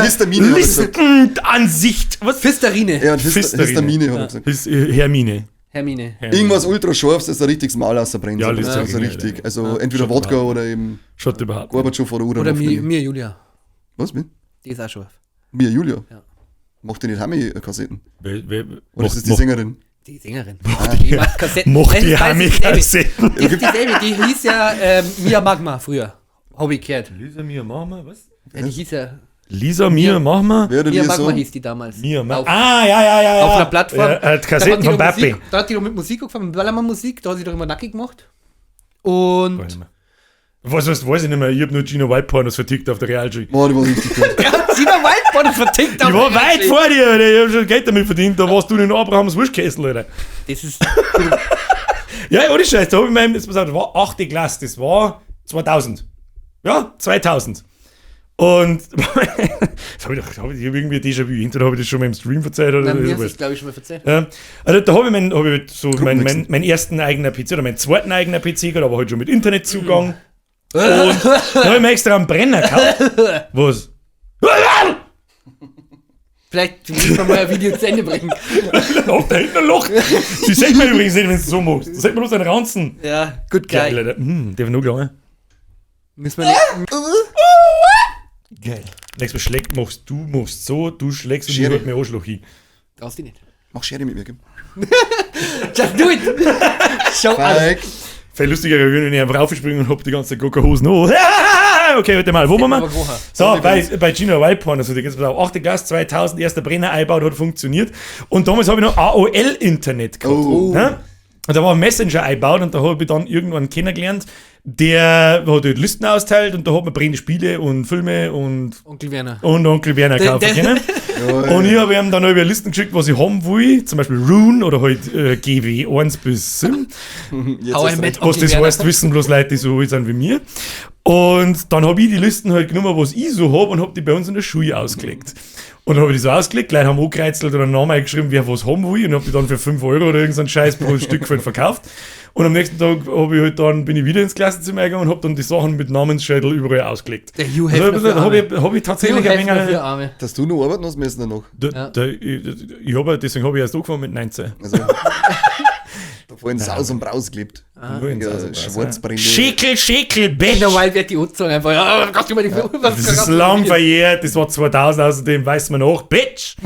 Histamine. Listenansicht. Was? Fisterine. Ja, Histamine hat er gesagt. Hermine. Hermine. Irgendwas ultra scharfes, dass ein richtiges Maul rausbrennt. Ja, also, also richtig. Also entweder Wodka oder eben Schaut überhaupt. Gorbatschow oder Uranov. Oder mir Julia. Was, mir? Die ist auch scharf. Mir Julia? Ja. Macht die nicht Hami-Kassetten? Oder ist das die Sängerin? Die Sängerin. Die macht Kassetten. Macht die Hami-Kassetten. Das ist dieselbe, die hieß ja Mia Magma früher. Hobby gehört. Lisa Mia Magma, was? Ja, die hieß ja. Lisa Mia Magma? Mia Magma hieß die damals. Mia Magma. Ah, ja. Auf einer Plattform. Ja, Kassetten von Papi. Da hat die doch mit Musik angefangen, mit Ballermann-Musik, da hat sie doch immer nackig gemacht. Und. Was weiß ich nicht mehr, ich hab nur Gina Wild Pornos vertickt auf der Realschule. Boah, die war richtig gut. Ja, Gina Wild Pornos vertickt auf der Realschule. Ich war weit vor dir, Alter. Ich hab schon Geld damit verdient, da warst du in Abrahams Wurstkästel, Alter. Das ist. Ja, ohne Scheiß, da hab ich mir, das war 8. Klasse, das war 2000. Ja, 2000. Und das habe ich doch, hab ich irgendwie Déjà-vu, entweder habe ich das schon mal im Stream verzeiht oder Nein, mir hast du das, glaube ich, schon mal verzeiht. Ja, also da habe ich, meinen ersten eigenen PC oder meinen zweiten eigenen PC gehabt, aber halt schon mit Internetzugang. Und da habe ich mir extra einen Brenner gekauft. Was? Vielleicht müssen wir mal ein Video zu Ende bringen. Da hinten ein Loch. Die sieht man übrigens nicht, wenn du so machst. Da sieht man bloß einen Ranzen. Ja, gut, geil. Geil, Alter. Der war nur gegangen. Müssen wir nicht. Geil. Nächstes Mal machst du, machst so, du schlägst und ich halt mir Arschloch hin. Brauchst du nicht. Mach Schere mit mir, gell? Just do it! Schau an. Viel lustiger, wenn ich einfach raufspringe und hab die ganze Hosen an. Okay, warte mal, wo waren wir? So, bei Gina Wild Porn, also die ganze 8. Klasse, 2000, erster Brenner eingebaut, hat funktioniert. Und damals habe ich noch AOL-Internet gehabt. Oh. Ne? Und da war ein Messenger eingebaut und da habe ich dann irgendwann kennengelernt, der hat halt Listen austeilt und da hat man brennende Spiele und Filme und Onkel Werner. Und Onkel Werner kaufen können. Und ich habe ihm dann über Listen geschickt, was ich haben will, zum Beispiel Rune oder halt GW 1 bis 7. Was das heißt, wissen bloß Leute, die so alt sind wie mir. Und dann habe ich die Listen halt genommen, was ich so habe, und habe die bei uns in der Schule ausgelegt. Und dann habe ich die so ausgelegt, Leute haben angekreuzelt oder einen Namen eingeschrieben, wer was haben will, und habe die dann für 5 Euro oder irgendeinen Scheiß pro Stück verkauft. Und am nächsten Tag habe ich halt dann, bin ich wieder ins Klassenzimmer gegangen und habe dann die Sachen mit Namensschädel überall ausgelegt. Der Hugh Hefner. Also, habe ich tatsächlich eine Menge. Dass du noch arbeiten hast müssen danach. Deswegen habe ich erst angefangen mit 19. Also, da vorhin Saus und Braus gelebt. Schwarzbrände. Schickel, Schickel, Bitch. Normal wird die Utzung einfach. Ja, Gott, über die Das ist lang verjährt, das war 2000, außerdem weiß man noch, Bitch.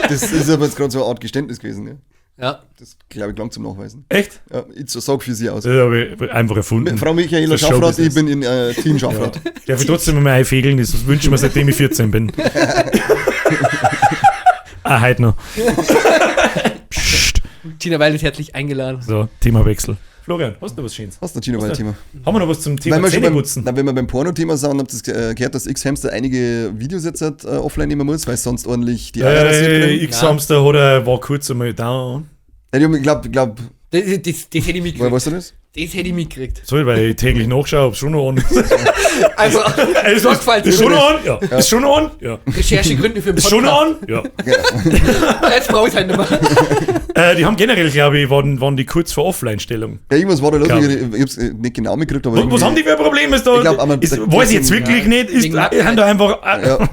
Das ist aber jetzt gerade so eine Art Geständnis gewesen, ne? Ja. Das, glaube ich, lang zum Nachweisen. Echt? Ja, ich sag für sie aus. Das habe ich einfach erfunden. Frau Michaela Schaffrath, ich bin in Team Schaffrath. Ja. Darf ich trotzdem mal einfegeln? Das wünsche ich mir, seitdem ich 14 bin. Ah, heute noch. Psst. Gina Wild ist herzlich eingeladen. So, Themawechsel. Florian, hast du was Schönes? Hast du Gina Wild-Thema? Haben wir noch was zum Thema Zähneputzen? Wenn wir beim Porno-Thema sind, habt ihr gehört, dass X-Hamster einige Videos jetzt offline nehmen muss, weil sonst ordentlich die Eier X-Hamster war kurz einmal down. Ja, ich glaube... Das hätte ich mitgekriegt. Woher weißt du das? Das hätte ich mitgekriegt. Sorry, weil ich täglich nachschaue, ob es schon noch an ist. Also, ist schon noch an? Ja. Ja. Ist schon noch an? Ja. Recherchegründe für den Podcast. Ist schon noch an? Ja. Jetzt brauche ich halt nicht mehr. Die haben generell, glaube ich, waren die kurz vor Offline-Stellung. Ja, irgendwas war da los. Ich hab's nicht genau mitgekriegt. Aber was haben die für ein Problem? Ist da, ich glaub, ist, weiß ich jetzt wirklich nicht. Ist, haben da einfach... Ja.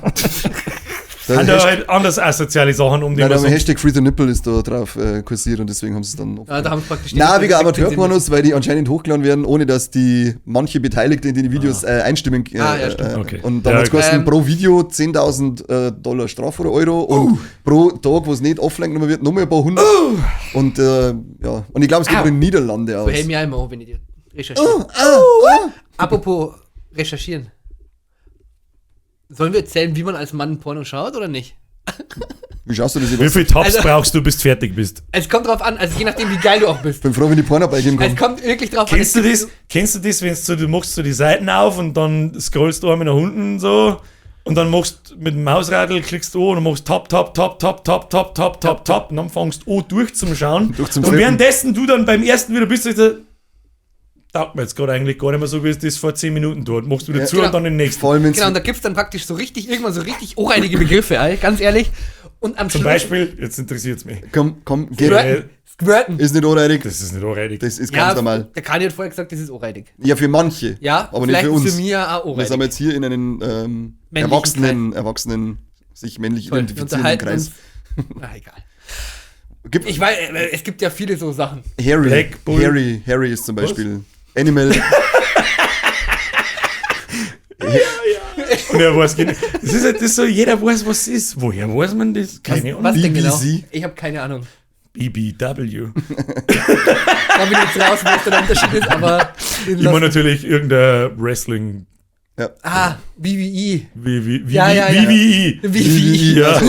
Haben da halt anders asoziale Sachen um die. Nein, der Hashtag Free the Nipple ist da drauf kursiert und deswegen haben sie es dann. Ja, da haben sie praktisch. Nein, wegen Amateurpornos, weil die anscheinend hochgeladen werden, ohne dass die manche Beteiligten in den Videos einstimmen. Ja, stimmt. Okay. Und dann hat es gekostet pro Video 10.000 Dollar Strafe oder Euro und pro Tag, wo es nicht offline genommen wird, nochmal ein paar hundert. Und ja. Und ich glaube, es geht in den Niederlande aus. So hält mir einmal, wenn ich die recherchiere. Apropos recherchieren. Sollen wir erzählen, wie man als Mann Porno schaut oder nicht? Wie schaust du das? Wie viele Tabs brauchst du, bis du fertig bist? Es kommt drauf an, also je nachdem, wie geil du auch bist. Bin froh, wenn die Porno beigeben kann. Es kommt wirklich drauf an. Kennst du das, wenn du machst so die Seiten auf und dann scrollst du einmal nach unten so und dann machst mit dem Mausradl, klickst du an und machst Tab, Tab, Tab, Tab, Tab, Tab, Tab, Tab, Tab und dann fängst du an durch zum Schauen. Und währenddessen du dann beim ersten wieder bist, taugt mir jetzt gerade eigentlich gar nicht mehr so, wie es das vor 10 Minuten tut. Machst du wieder zu und dann den nächsten. Vor allem, genau, und da gibt es dann praktisch so richtig, irgendwann so richtig ohreinige Begriffe, ganz ehrlich. Und am Zum Schluss, Beispiel, jetzt interessiert es mich. Komm, geh. Squirten. Ist nicht ohrreinig. Das ist nicht ohrreinig. Das ist ganz normal. Der Kani hat vorher gesagt, das ist ohrreinig. Ja, für manche. Ja, aber nicht für uns. Für mich auch ohrreinig. Wir sind jetzt hier in einem erwachsenen, sich männlich identifizierenden Kreis. Uns, egal. Ich weiß, es gibt ja viele so Sachen. Harry. Black Bull. Harry ist zum Beispiel. Was? Animal. Ja. Und er weiß genau. Das ist halt das so, jeder weiß, was es ist. Woher weiß man das? Keine Ahnung. Was denn genau? BBC. Ich habe keine Ahnung. BBW. Da bin ich jetzt raus, was der Unterschied ist, aber. Ich meine natürlich irgendein Wrestling. Ja. Ah, BBI. W, w, w, Ja, ja, ja. WWE. WWE. Ja.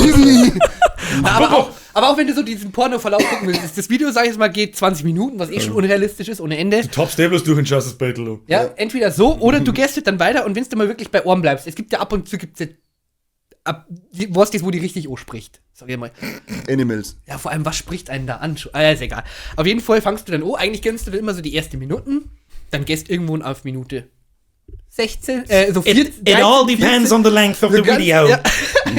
Na, aber auch wenn du so diesen Porno-Verlauf gucken willst, das Video, sag ich jetzt mal, geht 20 Minuten, was eh schon unrealistisch ist, ohne Ende. Toppst eh bloß durch und schaust das Battle an. Ja, entweder so oder du gehst dann weiter und wenn du mal wirklich bei Ohren bleibst. Es gibt ja ab und zu, gibt's ja, ab, was das, wo die richtig O spricht. Sag ich mal. Animals. Ja, vor allem, was spricht einen da an? Ah, ja, ist egal. Auf jeden Fall fangst du dann, oh, eigentlich gönnst du dann immer so die erste Minuten, dann gehst irgendwo auf Minute 16, so 14, It all depends on the length of the ganz, video. Ja,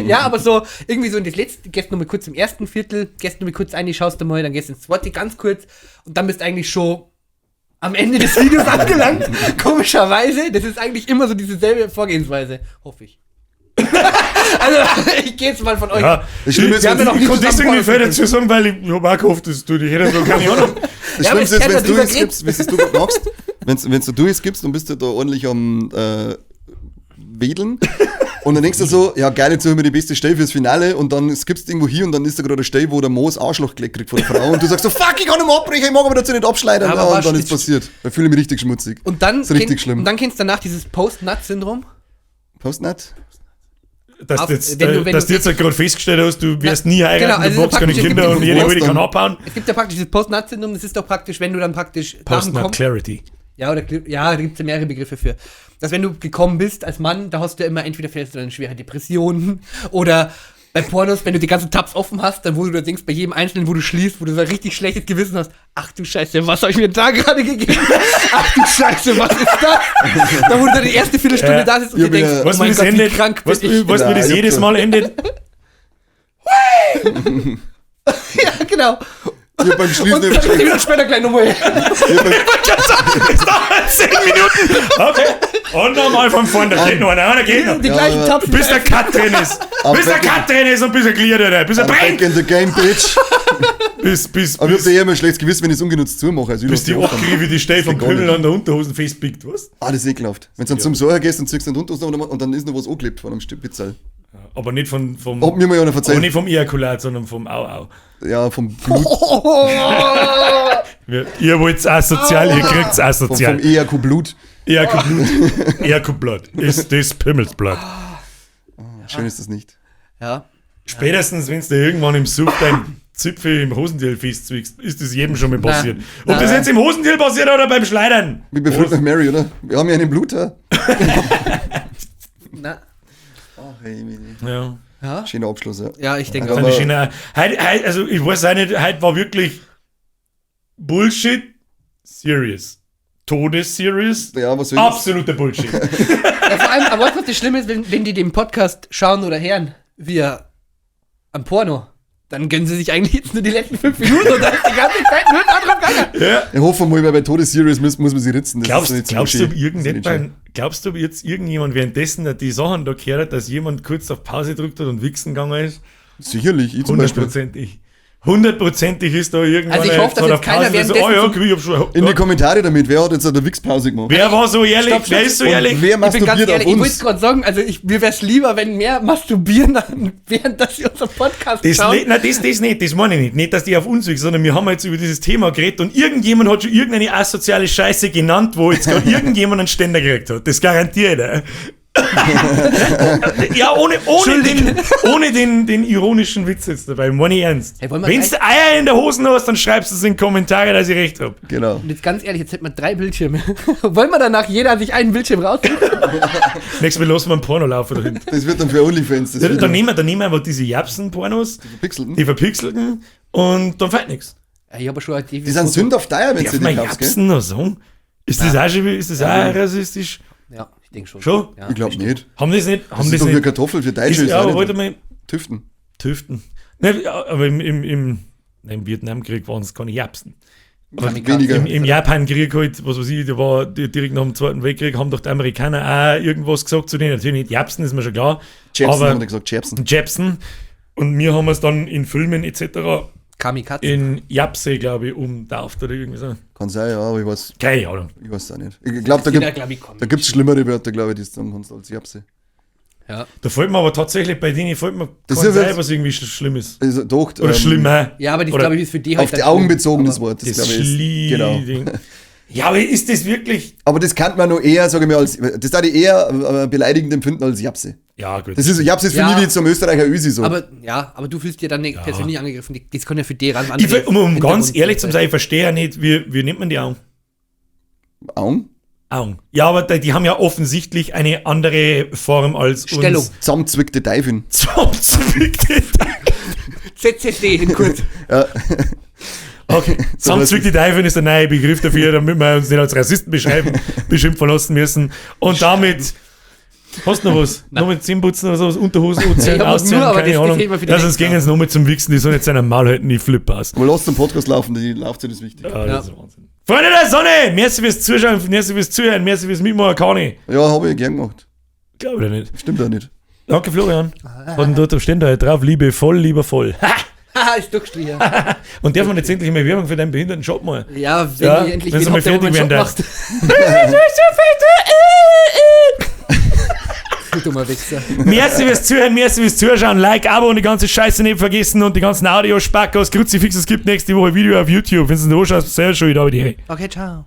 ja, aber so irgendwie so in das letzte, gehst noch mal kurz im ersten Viertel, gehst noch mal kurz ein, schaust du mal, dann gehst ins zweite ganz kurz und dann bist du eigentlich schon am Ende des Videos angelangt. Komischerweise, das ist eigentlich immer so dieselbe Vorgehensweise, hoffe ich. Also, ich gehe jetzt mal von euch. Ja. Das Schlimme ist, Wir haben ja wenn noch Ich nie konnte zusammen deswegen nicht Pornos viel dazu sagen, weil ich hab auch gehofft, dass du dich hättest, so keine Ahnung. Das Ja, aber Schlimmste es ist, kann wenn du darüber es gibst, wenn du grad machst, wenn du durchskippst, dann bist du da ordentlich am Wedeln. Und dann denkst du so, ja geil, jetzt suche ich mir die beste Stelle fürs Finale und dann skippst du irgendwo hier und dann ist da gerade eine Stelle, wo der Moos Arschloch gelegt kriegt von der Frau und du sagst so, fuck, ich kann nicht mehr abbrechen, ich mag aber dazu nicht abschleudern. Aber Ja, und was dann ist ist- passiert. Da fühle ich mich richtig schmutzig. Und dann, Das ist richtig schlimm. Und dann kennst du danach dieses Post-Nut-Syndrom. Postnut? Dass Auf- du jetzt, wenn du- wenn dass du- du jetzt halt gerade festgestellt hast, du wirst nie heiraten, genau, also du brauchst keine praktisch, es Kinder gibt und dieses jede Alte Post- kann abhauen. Es gibt ja praktisch dieses Post-Nut-Syndrom, das ist doch praktisch, wenn du dann praktisch nach dem Post-Nut Kommen- Clarity. Ja, oder ja, da gibt es ja mehrere Begriffe für. Dass wenn du gekommen bist als Mann, da hast du ja immer entweder fällst du dann in schwere Depressionen oder bei Pornos, wenn du die ganzen Tabs offen hast, dann wo du da denkst, bei jedem Einzelnen, wo du schließt, wo du so ein richtig schlechtes Gewissen hast, ach du Scheiße, was habe ich mir da gerade gegeben? Ach du Scheiße, was ist das? Da wo du dann die erste Viertelstunde Ja. da sitzt und Ja, dir denkst, mir- oh Weißt du, wie mein das Gott, wie endet? krank bin Weißt ich. du, weißt du, wie Na, das ich hab jedes schon- Mal endet? Ja, genau. Ich hab beim Schließen Und immer dann schlecht. wieder später gleich nochmal. Ich hab beim, Es dauert 10 Minuten. Okay. Und nochmal von vorne. Da geht noch einer, einer geht noch. Die gleichen Ja, Tabs. Bis der Cut drin ist. Am Bis der back- Cut drin ist und bis er clear hat. Bis er I'm back brennt. in the game, bitch. Bis, Aber ich hab bis, da eh immer ein schlechtes Gewissen, wenn ich es ungenutzt zumache. Also ich bis lass die offen. Ohrgriebe die Stelle vom geht gar Pimmel nicht. an der Unterhosen festbiegt, was? Ah, das ist ekelhaft. Wenn du dann zum Säuer gehst und ziehst dann Unterhosen und dann ist noch was angeklebt von einem Stück Pizza. Aber nicht von, vom, Hat mir mal einer aber verzeiht. nicht vom Ejakulat, sondern vom Au-Au. Ja, vom Blut, Ihr wollt's asozial, ihr kriegt's vom asozial. ERQ Blut. Ejakulat. Ejakulat. Ist das Pimmelsblatt. Schön ist das nicht. Ja. Spätestens, wenn du irgendwann im Suff dein Zipfel im Hosentiel festzwickst, ist das jedem schon mal passiert. Ob das Nein. jetzt im Hosentiel passiert oder beim Schleudern. Wie bei Fruit of Mary, oder? Wir haben ja einen Bluter. Na. Ach, hey, Emily. Ja. Ja. Schöner Abschluss, ja. Ja, ich denke Aber- auch. Fand ich schön. Heute, heute, also ich weiß auch nicht, heute war wirklich Bullshit serious. Todes-serious. Ja, was soll das? Absoluter Bullshit. Ja, vor allem, aber weißt du, was das Schlimme ist, wenn die den Podcast schauen oder hören, wir am Porno, dann gönnen sie sich eigentlich jetzt nur die letzten 5 Minuten und dann ist die ganze Zeit nur darauf gegangen. ja. Ich hoffe mal, weil bei Todes Series muss man sich ritzen. Das Glaubst, ist nicht so glaubst, schön. du, Das ist nicht schön. glaubst du, jetzt irgendjemand währenddessen der die Sachen da gehört hat, dass jemand kurz auf Pause gedrückt hat und wichsen gegangen ist? Sicherlich, ich zum Beispiel. Hundertprozentig. Hundertprozentig ist da irgendwann. Also ich hoffe, dass hat jetzt auf keiner Pause so, währenddessen oh ja, zum- okay, ich hab schon, In die Kommentare damit, wer hat jetzt eine Wichspause gemacht? Wer war so ehrlich? Stopp, stopp. Wer ist so Und ehrlich? wer Ich bin ganz masturbiert ehrlich, auf ich wollte uns? gerade sagen, also mir wäre es lieber, wenn mehr masturbieren, während dass sie unseren Podcast Das, schauen. nicht, nein, das nicht, das meine ich nicht. Nicht, dass die auf uns wichsen, sondern wir haben jetzt über dieses Thema geredet und irgendjemand hat schon irgendeine asoziale Scheiße genannt, wo jetzt gerade irgendjemand einen Ständer gekriegt hat. Das garantiere ich dir. Ja, ohne den ironischen Witz jetzt dabei, meine ich ernst. Hey, wollen wir Wenn du Eier in der Hosen hast, dann schreibst du es in die Kommentare, dass ich recht hab. Genau. Und jetzt ganz ehrlich, jetzt hätten wir 3 Bildschirme. Wollen wir danach jeder sich einen Bildschirm rausnehmen? Nächstes Mal lassen wir einen Porno laufen dahinter. Das wird dann für Onlyfans. Das Dann wird nehmen wir einfach diese Japsen-Pornos, verpixelten. die verpixelten, und dann fällt nichts. Ja, ich habe schon ein Die sind sündhaft teuer, wenn Darf du die man kaufst, gell? Japsen noch sagen? Ist das auch schon, ist das auch rassistisch? Ja, ich denke schon. Schon? Ja, Ich glaube nicht. Haben das nicht? Haben Das das ist doch für nicht? Kartoffel, für Deutsche Ist, ist ja, auch aber nicht. wollte mal Tüften. tüften. Ne, ja, aber im Vietnamkrieg waren es keine Japsen. Aber Weniger. im Japankrieg halt, was weiß ich, da war direkt nach dem Zweiten Weltkrieg, haben doch die Amerikaner auch irgendwas gesagt zu denen. Natürlich nicht Japsen, ist mir schon klar. Jepsen aber haben die gesagt, Jepsen. Jepsen. Und wir haben es dann in Filmen etc. Kamikaze. in Japse, glaube ich, umtauft oder irgendwie so. Kann sein, ja, aber ich weiß, Keine Ahnung. ich weiß auch nicht. Ich glaube, da Jeder, gibt glaub ich, kommt. da gibt's schlimmere Wörter, glaube ich, die du sagen kannst als Japse. Ja. Da fällt mir aber tatsächlich bei denen fällt mir Das keins ist ja ein, was irgendwie schlimm ist. Also, doch, Oder schlimmer. Ja, aber das Oder glaube ich ist für die halt Auf die dann Augen schlimm. bezogenes Aber- Wort. Das, Das glaube ich, ist, genau. Schli-Ding. Ja, aber ist das wirklich. Aber das kann man noch eher, sage ich mal, als, das da ich eher beleidigend empfinden als Japse. Ja, gut. Das ist, Japse ist für Ja. mich wie zum Österreicher Ösi so. Aber ja, aber du fühlst dich dann nicht persönlich angegriffen. Das kann ja für die ganz ich, andere um ganz Hintergrund ehrlich zu sein. sein, ich verstehe ja nicht, wie nimmt man die Augen? Augen? Augen. Ja, aber die haben ja offensichtlich eine andere Form als Stellung. uns. Zusammenzwickte Teufel. Zusammenzwickte ZZD in kurz. Okay. Zusammenzwickte Teufel ist der neue Begriff dafür, damit wir uns nicht als Rassisten beschimpfen lassen müssen. Und damit. Hast du noch was? Noch mit Zähneputzen oder sowas? Unterhosen, anziehen, Ich hab ausziehen, nur, aber keine das Ahnung. gefällt mir für die Ja, sonst nächste gehen sie nochmal zum Wichsen, die sollen jetzt seinen Maul halten, die flippe aus. Aber lass den Podcast laufen, die Laufzeit ist wichtig. Ja, das ist Wahnsinn. Freunde der Sonne, merci fürs Zuschauen, merci fürs Zuhören, merci fürs Mitmachen, Kani. Ja, habe ich gern gemacht. Glaube ich nicht. Stimmt auch nicht. Danke, Florian. Hat denn dort am Ständer halt drauf, Liebe voll, lieber voll. Haha, ist durchgestrichen. Und darf man jetzt endlich mal Werbung für deinen behinderten Shop mal? Ja, wenn Ja, ich endlich wenn's wen mal hab, der wo fertig meinen werden Shop macht. Du dummer Wichser. Merci fürs Zuhören, merci fürs Zuschauen, Like, Abo und die ganze Scheiße nicht vergessen und die ganzen Audio-Spackos, Kruzifix, es gibt nächste Woche Video auf YouTube. Wenn du es nicht anschaust, selber schuld, aber die. Okay, ciao.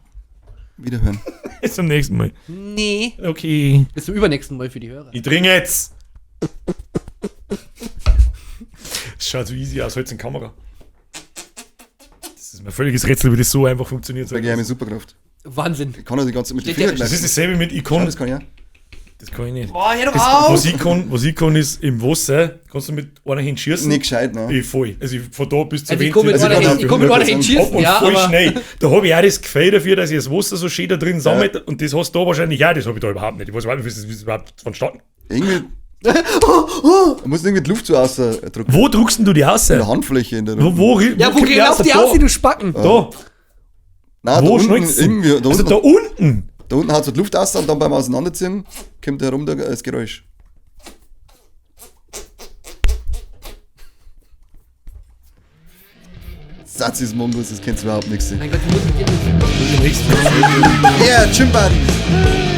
Wiederhören. Bis zum nächsten Mal. Nee. Okay. Bis zum übernächsten Mal für die Hörer. Ich trinke jetzt. Das schaut so easy aus, heute in Kamera. Das ist mir völliges Rätsel, wie das so einfach funktioniert. Das geheime Superkraft. Wahnsinn. Ich kann ja die ganze Zeit mit den Steht ja- Fingern Das ist kneifen. dasselbe mit Icon. Ja, das kann ich auch. Das kann ich nicht. Boah, hör doch Das, auf! was ich kann, ist im Wasser, kannst du mit einer Hand schießen. Nicht gescheit, ne? Ich voll. Also ich, von da bis zur Also ich Wand komme mit Also einer ich kann Hand, ich komm mit einer Hand schießen, Ab und ja, voll aber schnell. Da habe ich auch das Gefühl dafür, dass ich das Wasser so schön da drin sammelt und das hast du da wahrscheinlich auch, das habe ich da überhaupt nicht. Ich weiß überhaupt nicht, wie das überhaupt vonstatten. Irgendwie. Da muss irgendwie die Luft so rausdrücken. Wo druckst denn du die aus? In der Handfläche. In der Wo, wo, Ja, wo kommt geht auf die Da, aus, du Spacken? Da. Nein, Wo da unten, schneidest du? irgendwie, da, Also unten, da unten. da unten hat so die Luft raus und dann beim Auseinanderziehen kommt herum das Geräusch. Satz ist Mongos, das kennst du überhaupt nichts. Mein Gott, ich muss mit dir Bis zum nächsten Mal. Yeah, Gym Buddies!